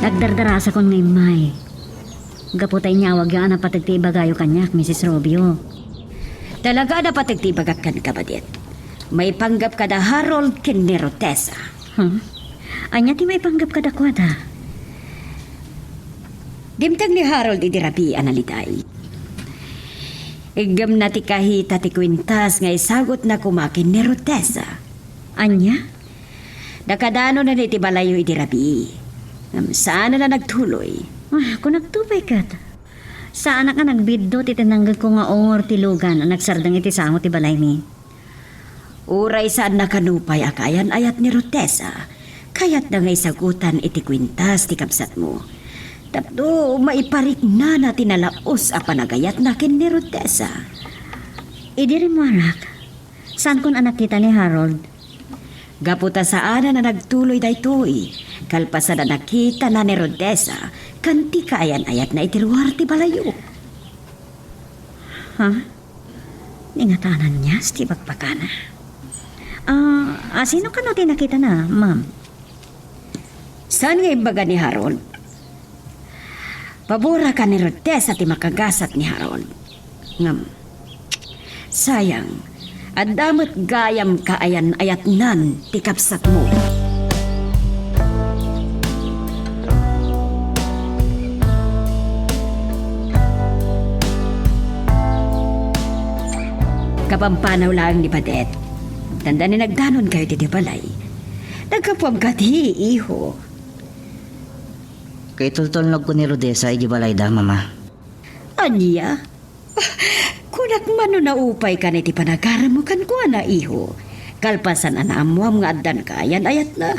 Nagdardarasakon nga immay. Gapu ta inyawagyo a napateg ti ibagayo kaniak, Misis Rubio. Talaga a napateg ti ibagak kenka, Badet. Maipanggep kada Harold ken ni Rodessa. Huh? Ania ti maipanggep kadakuada? Dimteng ni Harold idi rabii a naliday. Iggemna ti kahita ti kuentas nga isagutna koma ken ni Rodessa. Ania? Nakadanonnan iti balayyo idi rabii. Ngem saan a nagtuloy. Ah, kunakto pay ket. Saanak a nagbiddut iti nanggegko nga ungor ti lugan a nagsardeng iti sango ti balaymi. Uray saannaka nupay a kaayan-ayat ni Rodessa, kayatna nga isagutan iti kuentas ti kabsatmo. Tapno maipariknana ti nalaus a panagayatna ken ni Rodessa. Idi rimmuarak, saankon a nakita ni Harold. Gapu ta saanen a nagtuloy daytoy, kalpasan a nakitana ni Rodessa ken ti kaayan-ayatna iti ruar ti balayyo. Ha? Ni nga ta Ananias ti ibagbagana. Ah, a, sino kano ti nakitana, ma'am? Saan nga imbaga ni Harold? Paboraka ni Rodessa ti makagasat ni Harold. Ngem, sayang, adda met gayam kaayan-ayatnan ti kabsatmo. Kapampanaw laeng ni Badet. Dandani nagdanonkayo iti balay. Naggapuam kadi, iho. Kaitultulnogko ni Rodessa iti balayda, Mama. Ania? Kunak man no naupaykan iti panagaremmo kenkuana, iho. Kalpasan a naammoam nga addan kaayan-ayatna.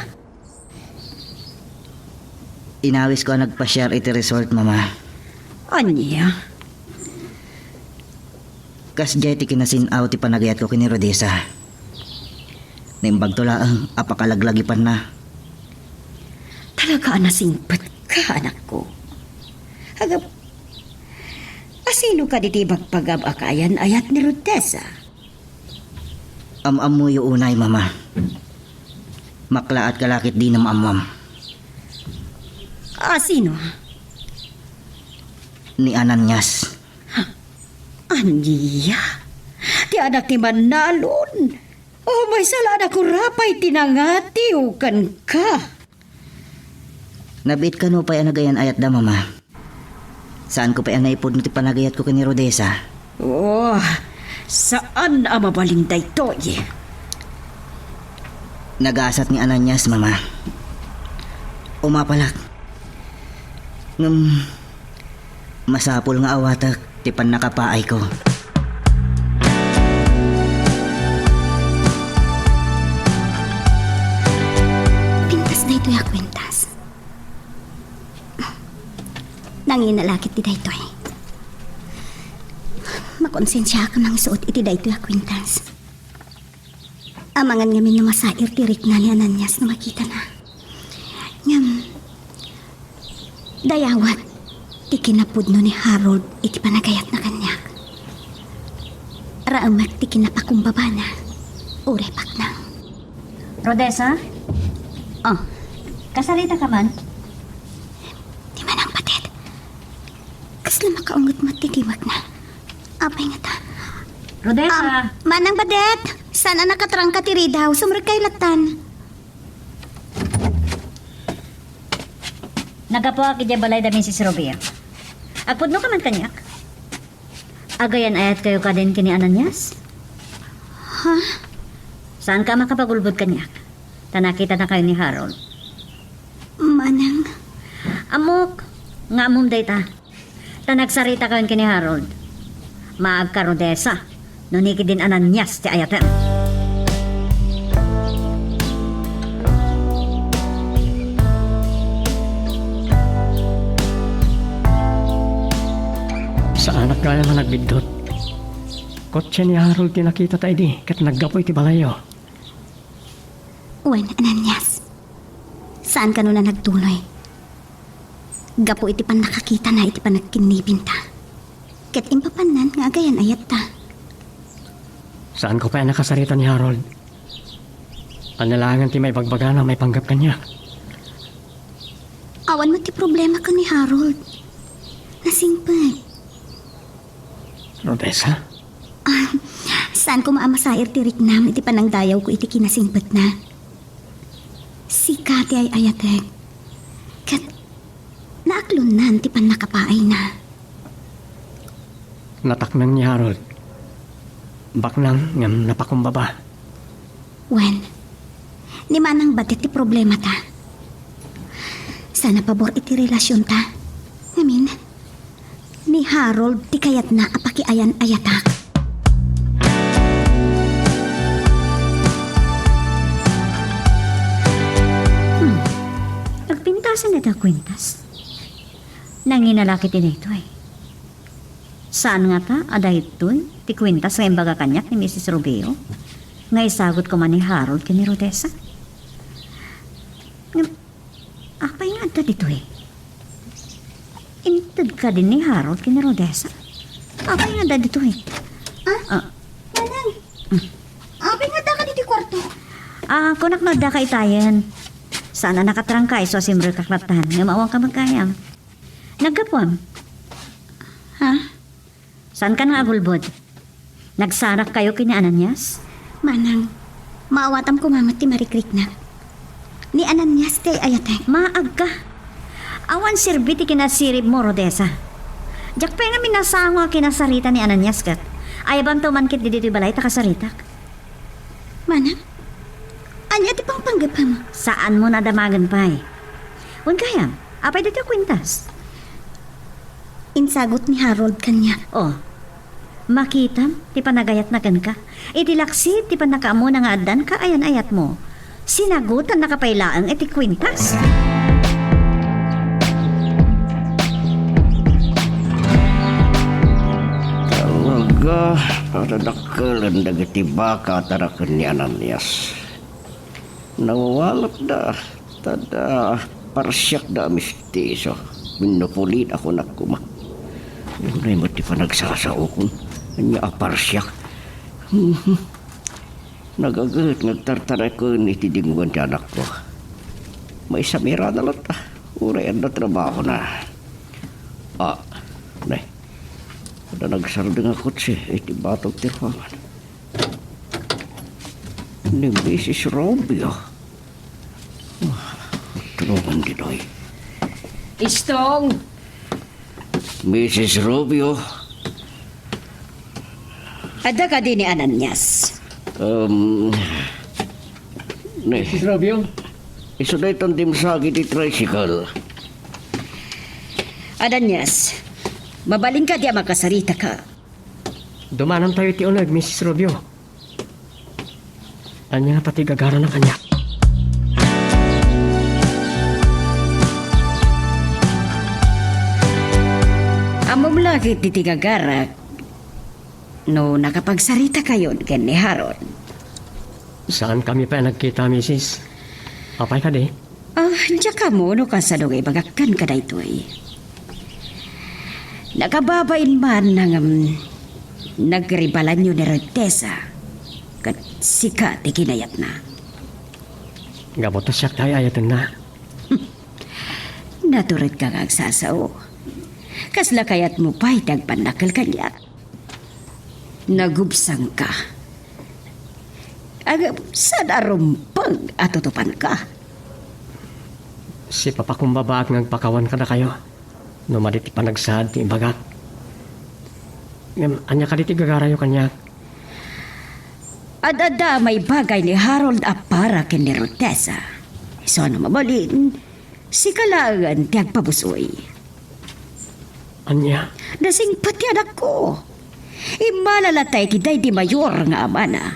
Inawisko a nagpasiar iti resort, Mama. Ania? Kasdiay ti kinasin-aw ti panagayatko ken ni Rodessa. Naimbagto laeng a pakalaglagipanna. Talaga a nasingpetka, anakko. Agap-, asino kadi ti ibagpagam a kaayan-ayat ni Rodessa? Am-ammoyo unay, Mama. Maklaat ka la ketdin maammoam. Asino? Ni Ananias. Ania? Ti anak ti mannalon? O, maysa la a nakurapay ti nangatiw kenka. Nabiit kano pay a nagayan-ayatda, Mama. Saanko pay a naipudno ti panagayatko ken ni Rodessa. Oh, saan a mabalin daytoy. Nagasat ni Ananias, Mama. Umapalak. Ngem, masapul nga awatek ti pannakapaayko. Pintas daytoy a kuentas. Nangina la ketdi daytoy. Makonsensiaak a mangisuot iti daytoy a kuentas. Amangan ngamin no masair ti rikna ni Ananias no makitana. Ngem, dayawet ti kinapudno ni Harold iti panagayatna kaniak. Raemek ti kinapakumbabana, uray paknang. Rodessa? Oh. Kasarita ka man? Di manang patit. Kasla makaunget met ti timakna. Apay ngata? Rodessa! Ah, Manang Badet! Saan a nakatrangka ti ridaw? Sumrekkayo lattan. Naggapuak idiay balay da Misis Rubio. Agpudno ka man kaniak? Agayan-ayatkayo kadin ken ni Ananias? Ha? Saanka a makapagulbod kaniak? Ta nakitanakayo ni Harold. Manang. Ammok nga ammom dayta. Ta nagsaritakayon ken ni Harold. Maagka, Rodessa, no ni ketdin Ananias ti ayatem. Saanak gayam a nagbiddut. Kotse ni Harold ti nakitata idi ket naggapu iti balayyo. Wen, Ananias, saan kano a nagtuloy? Gapu iti pannakakitana iti panagkinnibinta ket impapannan nga agayan-ayatta. Saanko pay a nakasarita ni Harold. Ania laengen ti maibagbagana maipanggep kaniak? Awan met ti problema ken ni Harold. Nasingpet. Rodessa? Ah, saan koma a masair ti riknam iti panangdayawko iti kinasingpetna. Sika ti ay-ayatek. Ket naaklonnan ti pannakapaayna. Nataknang ni Harold. Baknang ngem napakumbaba. Wen, ni Manang batet ti problemata. Saan a pabor iti relasionta. Ngamin, ni Harold ti kayatna a pakiayan-ayatak. Hmm. Nagpintasan na ta kuentas. Nanginalaki ti daytoy. Saan ngata a daytoy ti kuentas nga imbaga kaniak ni Misis Rubio nga isagut koma ni Harold ken ni Rodessa? Ngem, apay nga adda ditoy? Inted kadi ni Harold ken ni Rodessa? Apay nga adda ditoy? Ah? Ah. Manang, apay nga adda ka ditoy kwarto? Ah, kunak no adda ka itayen. Saan a nakatrangka isu a simrekak latta, ngem awan ka met gayam. Naggapuam? Ha? Saankan nga agulbod? Nagsarak kayo ken ni Ananias? Manang, maawatam koma met ti marikriknak. Ni Ananias ti ay-ayatek. Maagka. Awan serbi ti kinasirib mo, Rodessa. Diak pay nga minasango a kinasarita ni Ananias ket ayabamto man ketdi ditoy balay ta kasaritak. Manang, ania ti pangpanggepem? Saanmo nadamagen pay. Wen gayam, apay daytoy a kuentas? Insagut ni Harold kaniak. Oh, makitam ti panagayatna kenka. Iti laksid ti pannakaamona nga addan kaayan-ayatmo, sinagutannaka pay laeng iti kuentas. Talaga, adadakkel dagiti baka a taraken ni Ananias. Nawawalatda, ta adda parsiakda a mistiso. Wenno pulida, kunak koma. Unay met ti panagsasaokon. Ania a parsiak? Mhm. Nagaget nga agtartaraken iti dingoan ti anakko. Maysa met irana latta, uray adda trabahona. Ah, ne. Adda nagsardeng a kotse iti batog ti ruangan. Ni Misis Rubio. Ah, tulungan ditoy. Istong! Misis Rubio. Adda kadi ni Ananias? Um, ni Misis Rubio? Isu daytan dimsagi ti tricycle. Ananias, mabalin kadi a makasarita ka? Dumanantayo iti uneg, Misis Rubio. Ania ngata ti gagarana kaniak? Ammom la ketdi ti gagarak no nakapagsarita kayon ken ni Harold. Saankami pay a nagkita, Misis. Apay kadi? Ah, diak ammo no kasano nga ibagak kenka daytoy. Nakababain man nga, um, nagribalanyo ni Rodessa ket sika ti kinayatna. Gapu ta siak ti ay-ayatenna. Naturedka nga agsasao. Kasla kayatmo pay ti agpannakkel kaniak? Nagubsangka. Ngem saan a rumbeng a tutupanka. Sipapakumbabaak nga agpakawan kadakayo no madi ti panagsaad ti ibagak. Ngem ania kadi ti gagarayo kaniak? Ad-adda a maibagay ni Harold a para ken ni Rodessa. Isu a no mabalin, sika laengen ti agpabus-oy. Ania? Nasingpet ti anakko. Immala latta iti daydi mayor nga amana.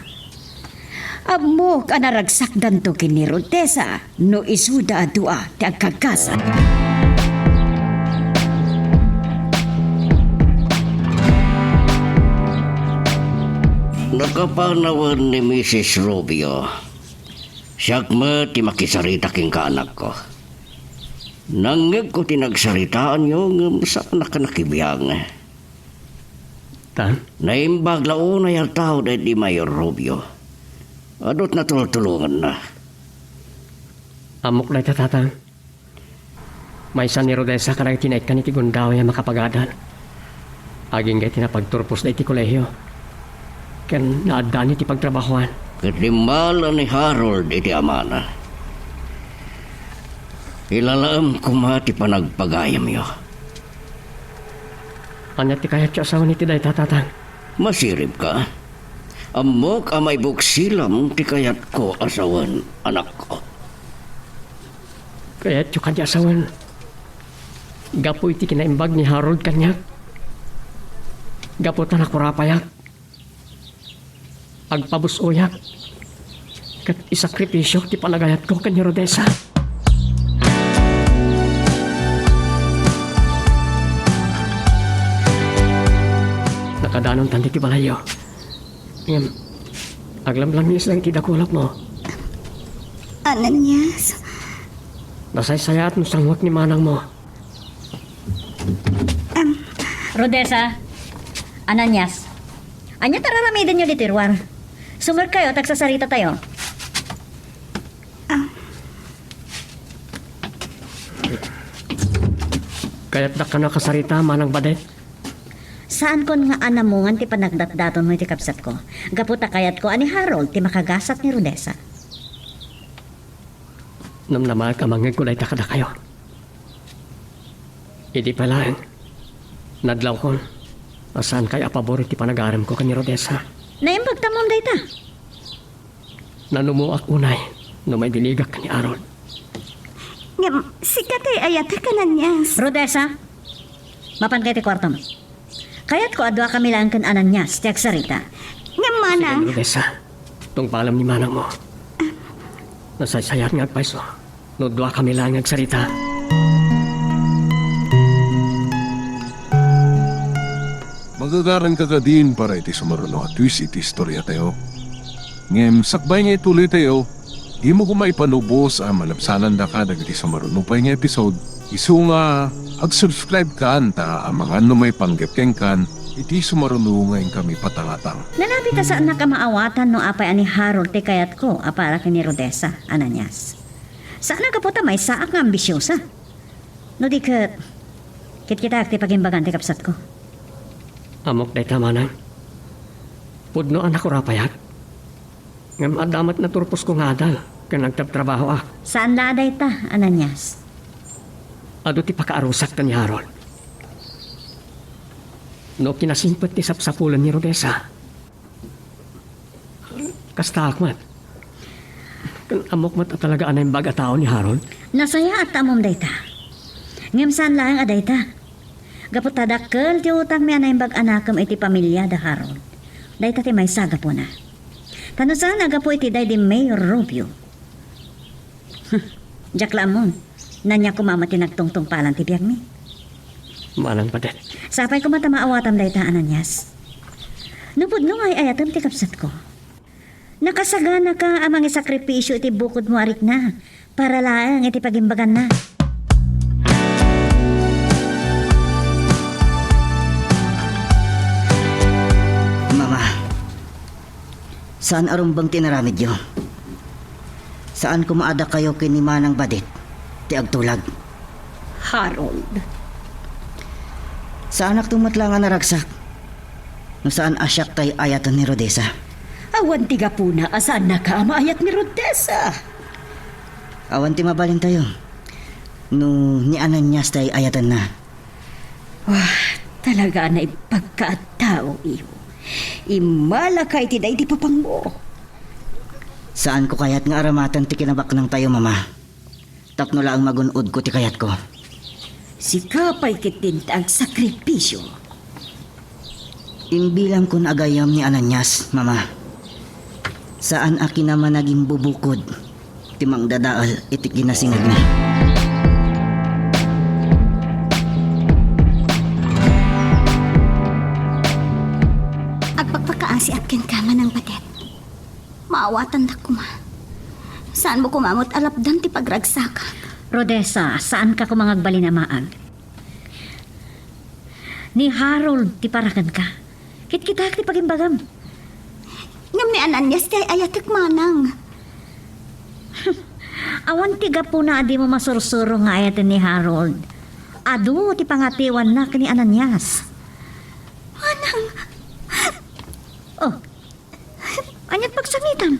Ammok a naragsakdanto ken ni Rodessa no isuda a dua ti agkagkasat. Nakapanawen ni Misis Rubio. Siak met ti makisarita kenka, anakko. Nangngegko ti nagsaritaanyo ngem saanak a nakibiang. Tan? Naimbag la unay a tao daydi Mayor Rubio. Adu ti natultulonganna. Ammok dayta, Tatang. Maysa ni Rodessa kadagiti naikkan iti gundaway a makapagadal. Agingga iti napagturposda iti kolehio ken naaddaan iti pagtrabahoan. Ket limmala ni Harold iti amana. Ilalaem koma ti panagpagayamyo. Ania ti kayatyo a sawen iti dayta, Tatang? Masiribka? Ammok a maibuksilam ti kayatko a sawen, anakko. Kayatyo kadi a sawen gapu iti kinaimbag ni Harold kaniak? Gapu ta nakurapayak, agpabus-oyak, ket isakripisio ti panagayatko ken ni Rodessa. Nakadanontan ditoy balayyo. Ngem, aglamlamiis lang iti dakulopmo. Ananias. Nasaysayaat no sanguek ni manangmo. Am. Rodessa, Ananias, ania ti araramidenyo ditoy ruar? Sumerkayo ta agsasaritatayo. Ah. Kayatdak kano a kasarita, Manang Badet? Saankon nga anamongan ti panagdatdatonmo iti kabsatko, gapu ta kayatko a ni Harold ti makagasat ni Rodessa. Namnamaek a mangngegko dayta kadakayo. Idi pay laeng, nadlawkon a saankayo a pabor iti panagaremko ken ni Rodessa. Naimbag tamon dayta. Nanumoak unay no maibiligak ken ni Harold. Ngem, sika ti ay-ayatek, Ananias. Rodessa, mapanka iti kuartom. Kayatko a duakami laeng ken Ananias ti agsarita. Ngem, manang. Sige, Rodessa. Tungpalem ni manangmo. Nasaysayaat nga agpayso no duakami laeng nga agsarita. Magagaranka kadin para iti sumaruno a twist iti istoriatayo. Ngem sakbay nga ituloytayo, dimo koma ipanubos a malabsanandaka dagiti sumaruno pay nga episode. Isu nga ag-subscribe-kan ta amangan no maipanggep kenkan iti sumaruno nga inkami patangatang. Nalabit a saannak a maawatan no apay a ni Harold ti kayatko a para ken ni Rodessa, Ananias. Saan a gapu ta maysaak nga ambisiosa. No di ket, kitkitaek ti pagimbagan ti kabsatko. Ammok dayta, manang. Pudno a nakurapayak. Ngem adda met naturposko nga adal ken nagtrabtrabahoak. Saan la a dayta, Ananias. Adu ti pakaarusak ken ni Harold. No kinasingpet ti sapsapulen ni Rodessa, kastaak met. Ken ammok met a talaga a naimbag a tao ni Harold. Nasayaat ta ammom dayta. Ngem saan laeng a dayta. Gapu ta dakkel ti utangmi a naimbag a nakem iti pamiliada Harold. Dayta ti maysa a gapuna. Ta no saan a gapu iti daydi Mayor Rubio. Diak la ammon. Ania koma met ti nagtungtungpalan ti biagmi. Manang Badet. Sapay koma ta maawatam dayta, Ananias. No pudno nga ay-ayatem ti kabsatko, nakasaganaka a mangisakripisio iti bukodmo a rikna para laeng iti pagimbaganna. Mama, saan a rumbeng ti inaramidyo. Saan koma a dakayo ken ni Manang Badet ti agtulag. Harold. Saanakto met la nga naragsak no saan a siak ti ay-ayaten ni Rodessa. Awan ti gapuna a saannaka a maayat ni Rodessa. Awan ti mabalintayo no ni Ananias ti ay-ayatenna. Wah, talaga a naibagka a tao, iho. Immalaka iti daydi papangmo. Saanko kayat nga aramaten ti kinabaknangtayo, Mama. Tapno laeng magun-odko ti kayatko. Sika pay ketdin ti agsakripisio. Imbilangkon a gayyem ni Ananias, Mama. Saan a kinamanagimbubukod ti mangdadael iti kinasingegna. Agpakpakaasiak kenka, Manang Badet, maawatandak koma. Saanmo koma met a lapdan ti pagragsakak. Rodessa, saanka koma nga agbalin a maag. Ni Harold ti parakenka. Kitkitak ti pagimbagam. Ngem ni Ananias ti ay-ayatek, manang. Awan ti gapuna a dimo masursuro nga ayaten ni Harold. Adu ti pangatiwanna ken ni Ananias. Manang! Oh, aniat pagsangitam?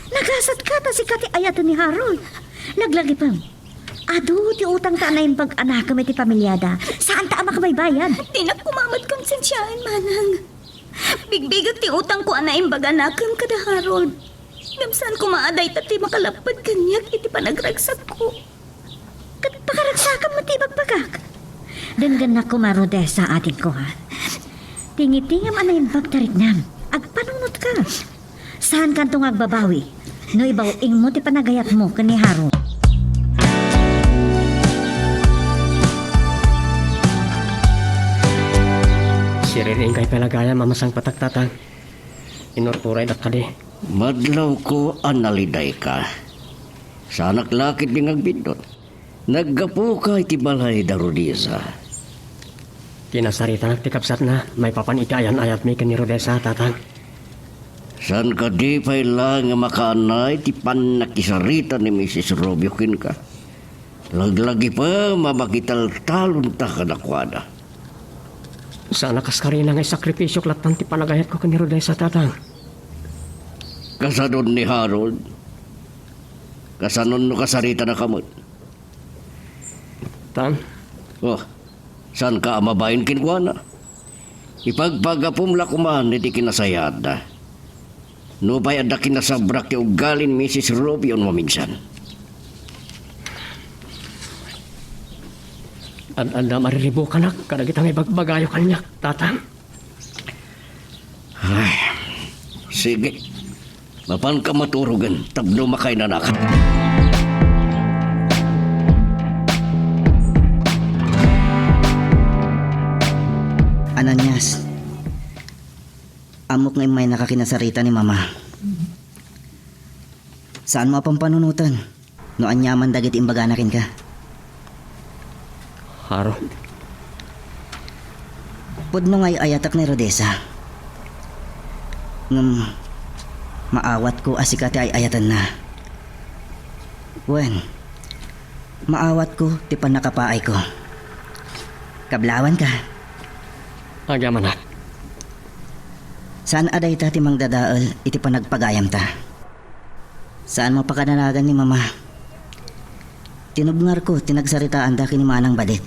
Nagasatka ta sika ti ayaten ni Harold. Laglagipem. Adu ti utangta a naimbag a nakem iti pamiliada. Saanta a makabaybayad. Dinak koma met konsensiaen, manang. Bigbigek ti utangko a naimbag a nakem kada Harold. Ngem saan koma a dayta ti makalapped kaniak iti panagragsakko. Ket pakaragsakam met ti ibagbagak. Denggennak koma, Rodessa, adingko, ha. Tingitingam a naimbag ti riknam. Agpanunotka. Saankanto nga agbabawi no ibaw-ingmo ti panagayatmo ken ni Harold. Siriring kay palagayam a masangpetak, Tatang. Inururaydak kadi. Madlawko a nalidayka. Saanak la ketdi nga agbiddut. Naggapuka iti balay da Rodessa. Kinasaritanak ti kabsatna maipapan iti ayan-ayatmi ken ni Rodessa, Tatang. Saan kadi pay la nga makaanay ti pannakisarita ni Misis Rubio kenka? Laglagipem a makitaltalonta kadakuada. Saan a kaskarina nga isakripisiok lattan ti panagayatko ken ni Rodessa, Tatang. Kasadon ni Harold. Kasanon no kasaritanaka met? Tan? Oh, saanka a mabain kenkuana? Ipagpagapum la koman iti kinasayaatda. Nupay adda kinasabrak ti ugalin Misis Rubio no maminsan. Ad-adda mariribukanak kadagita nga ibagbagayo kaniak, Tatang. Ay, sige. Mapanka maturogen tapno makainanakan. Ananias, ammok nga immaynaka kinasarita ni Mama. Saanmo a pampanunoten no aniaman dagiti imbagana kenka. Harold. Pudno nga ay-ayatek ni Rodessa. Ngem maawatko a sika ti ay-ayatenna. Wen, maawatko ti pannakapaayko. Kablawanka. Agyamanak. Saan a dayta ti mangdadael iti panagpagayamta. Saanmo a pakadanagan ni Mama. Tinubngarko ti nagsaritaanda ken ni Manang Badet.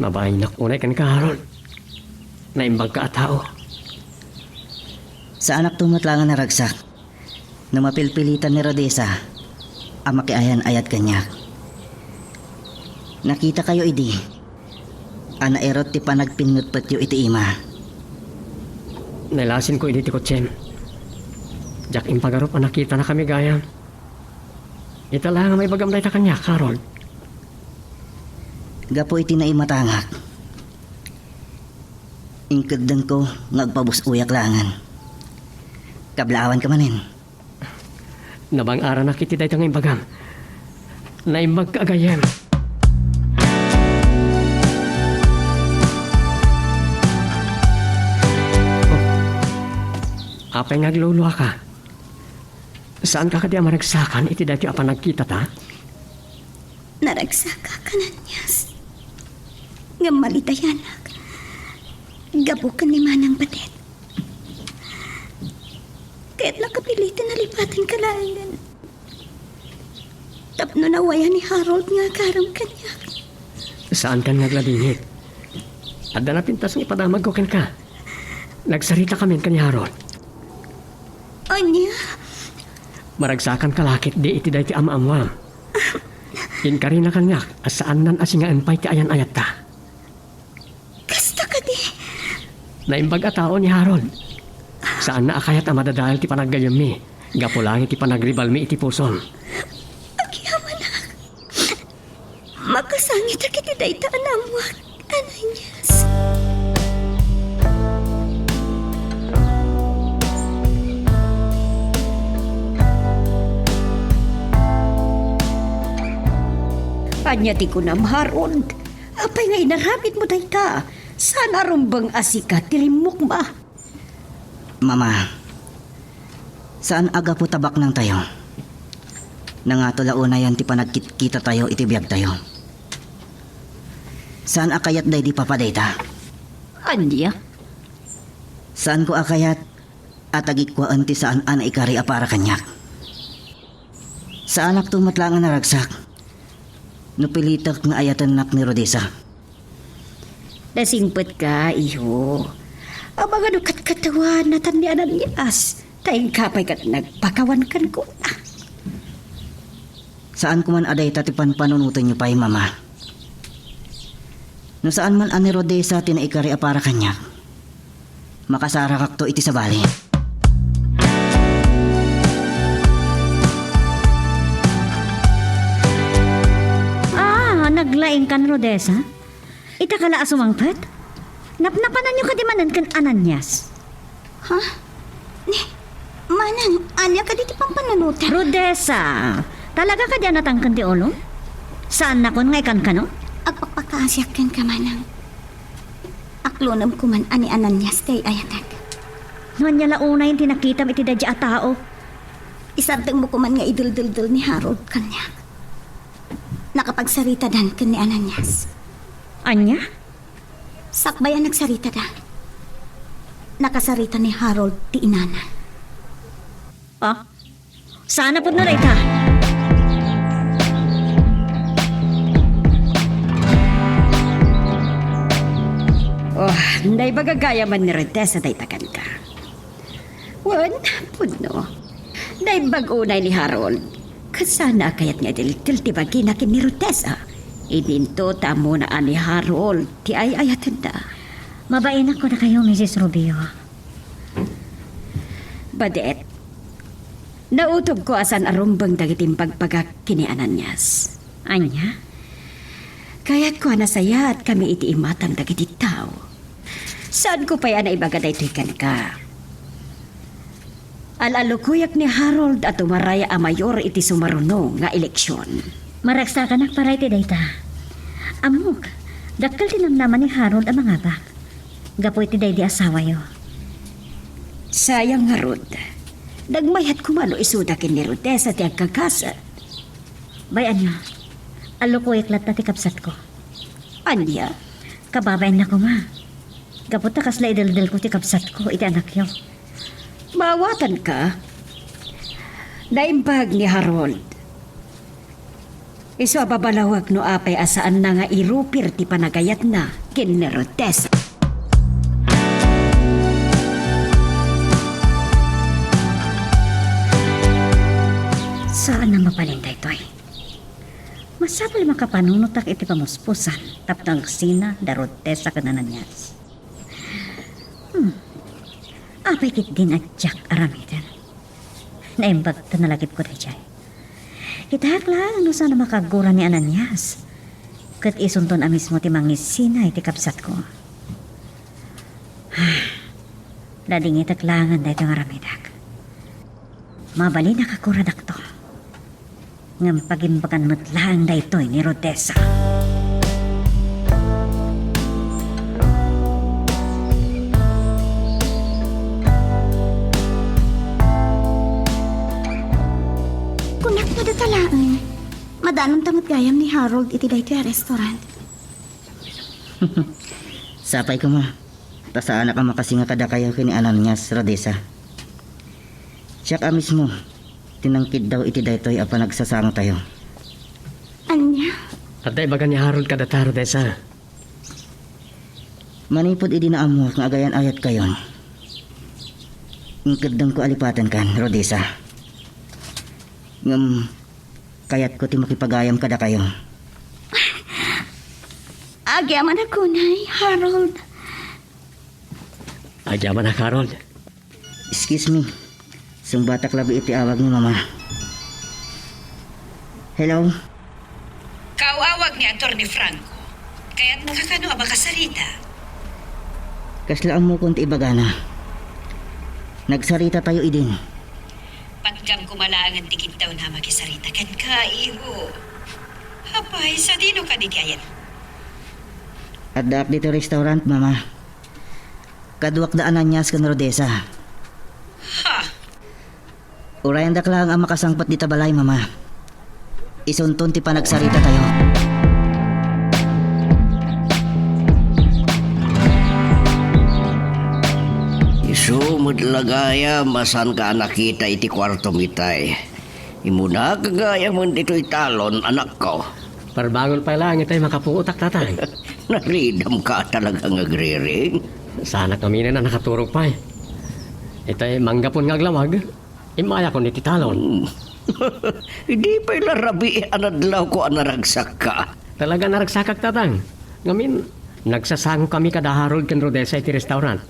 Mabainak unay kenka, Harold. Naimbagka a tao. Saanakto met la nga naragsak no mapilpilitan ni Rodessa a makiayan-ayat kaniak. Nakitakayo idi a nairut ti panagpinnutpetyo iti ima. Nailasinko idi ti kotsem. Diak impagarup a nakitanakami gayam. Ita la nga maibagam dayta kaniak, Harold. Gapu iti naimatangak, inkeddengko nga agpabus-oyak laengen. Kablawanka manen. Nabang-aranak iti dayta nga imbagam. Naimbagka a gayyem. Oh. Apay nga agluluaka? Saanka kadi a maragsakan iti daytoy a panagkitata? Naragsakak, Ananias. Ngem malidayanak. Gapu ken ni Manang Badet. Ket nakapiliten a lipatenka laengen tapno nawayan ni Harold nga agaram kaniak. Saankan nga agladingit. Adda napintas nga ipadamagko kenka. Nagsarita kamin ken ni Harold. Ania? Maragsakanka la ketdi iti daytoy a maammoam. Inkarina kaniak a saannan a singaen pay ti ayan-ayatta. Kasta kadi? Naimbag a tao ni Harold. Saanna a kayat a madadael ti panaggayyemmi gapu laeng iti panagribalmi iti pusom. Agyamanak. Makasangitak iti dayta a naammoak, Ananias. Ania ti kunam, Harold? Apay nga inaramidmo dayta? Saan a rumbeng a sika ti rimmukma? Mama, saan a gapu ta baknangtayo. Nangato la unayen ti panagkitkitatayo iti biagtayo. Saan a kayat daydi papa dayta. Ania? Saanko a kayat a tagikkuaen ti saan a naikari a para kaniak. Saanakto met laeng a naragsak no pilitek nga ayatennak ni Rodessa. Nasingpetka, iho. Amangan no katkatawan natan ni Ananias, ta inka pay ket nagpakawan kenkuana. Saanko man a dayta ti panpanunotenyo pay, Mama. No saan man a ni Rodessa ti naikari a para kaniak, makasarakakto iti sabali. Ah, naglaingkan, Rodessa? Ita ka la a sumangpet? Napnapananyo kadi manen ken Ananias? Ha? Ni, Manang, ania kadi ti pampanunotem? Rodessa, talaga kadi a natangken ti ulom? Saannakon nga ikankano? Agpakpakaasiak kenka, Manang. Aklonem koman a ni Ananias ti ay-ayatek. No ania la unayen ti nakitam iti daydiay a tao? Isardengmo koman nga ideldeldel ni Harold kaniak. Nakapagsaritadan ken ni Ananias. Ania? Sakbay a nagsaritada, nakasarita ni Harold ti inana. Ah? Saan a pudno dayta? Oh, naibaga gayam ni Rodessa dayta kenka. Wen, pudno. Naimbag unay ni Harold. Ket saan a kayat nga idiltel ti bagina ken ni Rodessa. Idinto ta ammona a ni Harold ti ay-ayatenna. Mabainak kadakayo, Misis Rubio. Badet, nautogko a saan a rumbeng dagiti imbagbaga ken ni Ananias. Ania? Kayatko a nasayaat kami iti imatang dagiti tao. Saanko pay a naibaga daytoy kenka. Al-allukoyak ni Harold a tumaray a mayor iti sumaruno nga eleksion. Maragsakanak para iti dayta. Ammok, dakkel ti namnama ni Harold a mangabak gapu iti daydi asawayo. Sayang ngarud, nagmayat koma no isuda ken ni Rodessa ti agkagaset. Bay-anyo, allukoyak latta ti kabsatko. Ania? Kababainna koma. Gapu ta kasla ideldelko ti kabsatko iti anakyo. Maawatanka? Naimbag ni Harold. Isu a babalawek no apay a saanna nga irupir ti panagayatna ken ni Rodessa. Saan a mabalin daytoy. Masapul a makapanunotak iti pamuspusan tapno agsina da Rodessa ken Ananias. Hmm. Apay ketdin a diak aramiden. Naimbag ta nalagipko daydiay. Kitak laeng no saan a makagura ni Ananias. Ket isunton a mismo ti mangisina iti kabsatko. Nadingitek laengen daytoy nga aramidek. Mabalin a kakuradakto. Ngem pagimbagan met laeng daytoy ni Rodessa. Kunak nga data laeng. Madanonta met gayam ni Harold iti daytoy a restaurant. Sapay koma, ta saanak a makasinga kadakayo ken ni Ananias, Rodessa. Siak a mismo ti nangkiddaw iti daytoy a panagsasangotayo. Ania? Adda ibaga ni Harold kadata, Rodessa. Manipud idi naammoak nga agayan-ayatkayon, inkeddengko a lipatenkan, Rodessa. Ngem kayatko ti makipagayam kadakayo. Agyamanak unay, Harold. Agyamanak, Harold. Excuse me. Sungbatak labi iti awag ni Mama. Hello? Kaaw-awag ni Attorney Franco. Kayatnaka kano a makasarita? Kasla ammokon ti ibagana. Nagsaritatayo idin. Patgam koma laengen ti kiddawna a makisarita kenka, iho. Apay, sadino kadi kayen? Addaak ditoy restaurant, Mama. Kaduak da Ananias ken Rodessa. Ha? Urayandak laeng a makasangpet dita balay, Mama. Isunton ti panagsaritatayo. Isu met la gayam a saanka a nakita iti kuartom itay. Immunak gayam ditoy talon, anakko. Parbangon pay laeng itay makapuotak, Tatang. Naridamka talaga nga agriring. Saanak ngaminen a nakaturog pay. Itay manggapon nga aglawag, immayakon iti talon. Hmm. Idi pay la rabii a nadlawko a naragsakka. Talaga naragsakak, Tatang. Ngamin, nagsasangokami kada Harold ken Rodessa iti restaurant.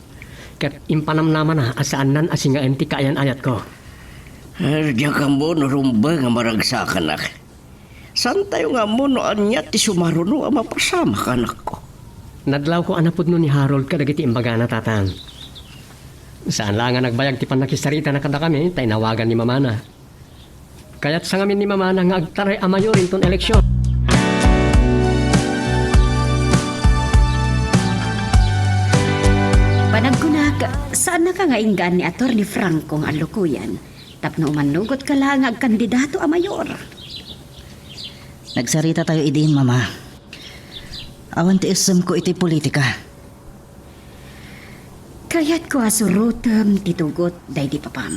Ket impanamnamana a saannan a singaen ti kaayan-ayatko. Eh, diak ammo no rumbeng a maragsakanak. Saantayo nga ammo no ania ti sumaruno a mapasamak, anakko. Nadlawko a napudno ni Harold kadagiti imbagana, Tatang. Saan laeng a nagbayag ti pannakissaritana kadakami, ta inawagan ni mamana. Kayatsa ngamin ni mamana nga agtaray a mayor inton eleksion. Panagkunak, saannaka nga inggaan ni Attorney Franco nga allukoyan tapno umannugotka laeng nga agkandidato a mayor. Nagsaritatayo idin, Mama. Awan ti issemko iti politika. Kayatko a surotem ti tugot daydi papam.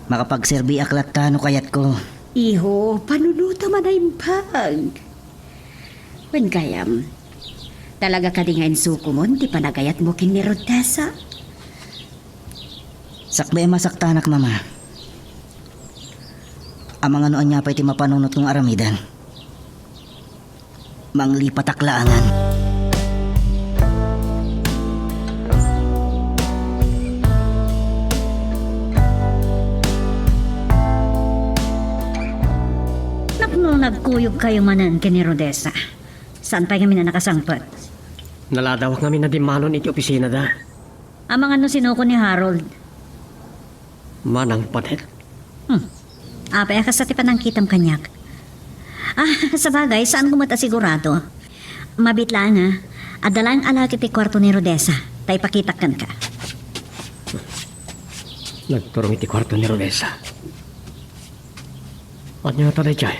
Makapagserbiak latta no kayatko. Iho, panunotem a naimbag. Wen gayam, talaga kadi nga insukomon ti panagayatmo ken ni Rodessa? Sakbay a masaktanak, Mama. Amangan no ania pay ti mapanunotko nga aramiden. Manglipatak laengen. Napno nagkuyogkayo manen ken ni Rodessa. Saan pay ngamin a nakasangpet? Naladawak ngamin a dimmanon iti opisinada. Amangan no sinuko ni Harold. Manang Padet? Hmm. Apay a kasta ti panangkitam kaniak? Ah, sabagay, saanko met a sigurado. Mabiit laeng, a. Adda laeng alak iti kuarto ni Rodessa, ta ipakitak kenka. Nagturong iti kuarto ni Rodessa. Ania ta daydiay?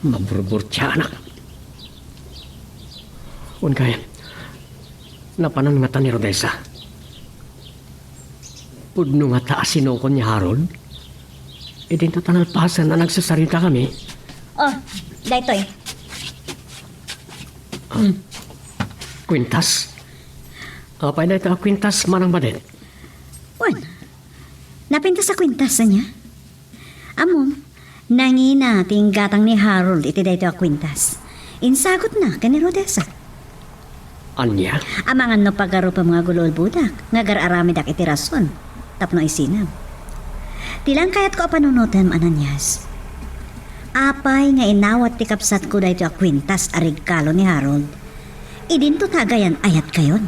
Maburburtiaanak. Wen gayam, napanan ngata ni Rodessa? Pudno ngata a sinuko ni Harold? Idinto ta nalpasen a nagsasaritakami. Oh, daytoy. Ah, hmm. Kwintas? Apay dayta a kwintas, Manang Padet? Wen, napintas a kwintas, ania? Ammom, nangina ti inggatang ni Harold iti daytoy a kwintas. Insagutna ken ni Rodessa. Ania? Amangan no pagarupem nga agul-ulbodak, nga agar-aramidak iti rason tapno isinam. Ti lang kayatko a panunotem, Ananias. Apay nga inawat ti kabsatko daytoy a kwintas a regalo ni Harold? Idinto ta agayan-ayatkayon.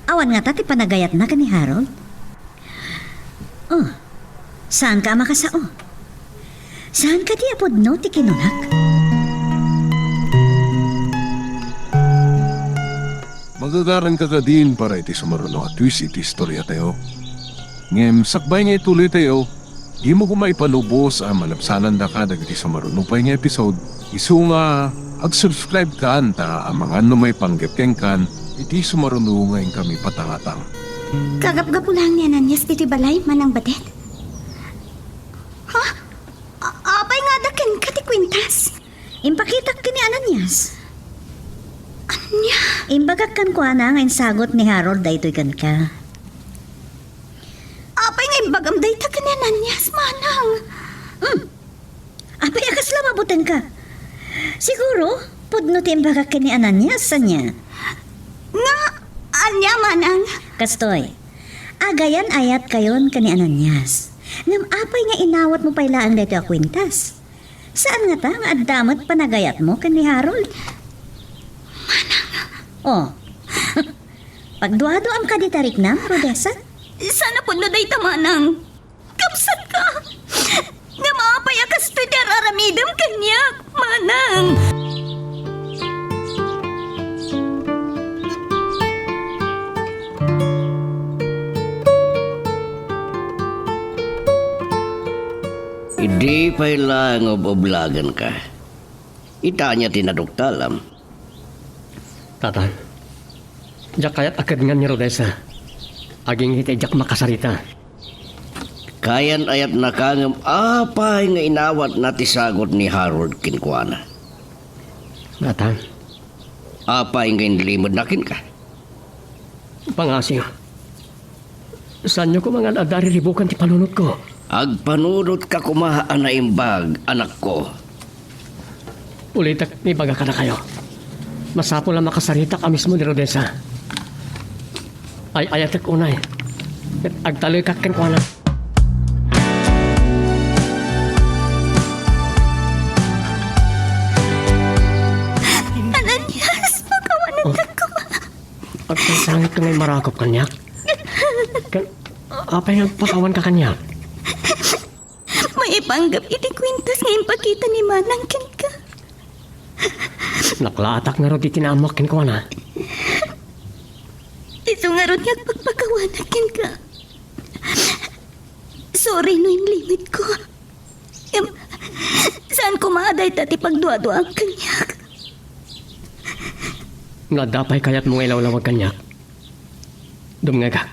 Awan ngata ti panagayatna ken ni Harold? Oh, saanka a makasao? Saan kadi a pudno ti kinunak? Magagaranka kadin para iti sumaruno a twist iti istoriatayo. Ngem sakbay nga ituloytayo, dimo koma ipalubos a malabsanandaka dagiti sumaruno pay nga episode. Isu nga, ag-subscribe kan ta amangan no maipanggep kenkan iti sumaruno nga inkami patangatang. Kagapgapu laeng ni Ananias ditoy balay, Manang Padet? Ha? A-, apay nga adda kenka ti kwintas? Impakitak ken ni Ananias. Ania? Imbagak kenkuana nga insagut ni Harold daytoy kenka. Apay nga imbagam dayta ken ni Ananias, Manang? Hmm. Apay a kasla mabutengka? Siguro, pudno ti imbagak ken ni Ananias, ania? Nga, ania, Manang? Kastoy, agayan-ayatkayon ken ni Ananias. Ngem apay nga inawatmo pay laeng daytoy a kwintas? Saan ngata nga adda met panagayatmo ken ni Harold? Manang. Oh. Pagduaduam kadi ta riknam, Rodessa? Saan a pudno dayta, Manang. Kabsatka. Toy ti ar-aramidem kaniak, manang. Idi pay laeng ob-oblagenka, ita ania ti naduktalam? Tatang, diak kayat a kedngan ni Rodessa. Agingga iti diak makasarita. Kayan-ayatnaka ngem apay nga inawatna ti sagut ni Harold kenkuana? Tatang. Apay nga inlimedna kenka? Pangngaasim. Saanyo koma nga ad-adda a riribukan ti panunotko. Agpanunotka koma a naimbag, anakko. Ulitek nga ibaga kadakayo. Masapul a makasaritak a mismo ni Rodessa. Ay-ayatek unay. Ket agtalekak kenkuana. Ananias, pakawanendak koma. Agtangsangit ka nga imarakop kaniak? Ken, apay nga agpakawanka kaniak? Maipanggep iti kuentas nga impakita ni Manang kenka. Naklaatak ngarud iti naammoak kenkuana. Isu ngarud nga agpakpakawanak kenka. Sorry no inlimedko. Em, saan koma a dayta ti pagduaduaam kaniak? No adda pay kayatmo nga ilawlawag kaniak, dumngegak.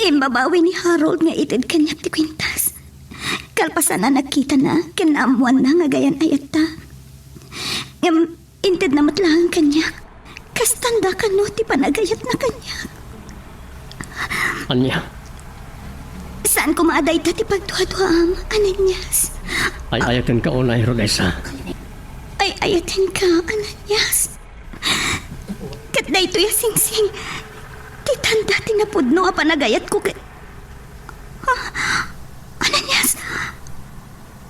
Imbabawi ni Harold nga ited kaniak ti kuentas. Kalpasan a nakitana ken naammoanna nga gayan-ayatta. Ngem intedna met laeng kaniak. Kasta dayta kano ti panagayatna kaniak. Ania? Saan koma a dayta ti pagduaduaam, Ananias? Ay-ayatenka unay, Rodessa. Ay-ayatenka, Ananias. Ket daytoy a singsing, ti tanda ti napudno a panagayatko ket, ah, Ananias,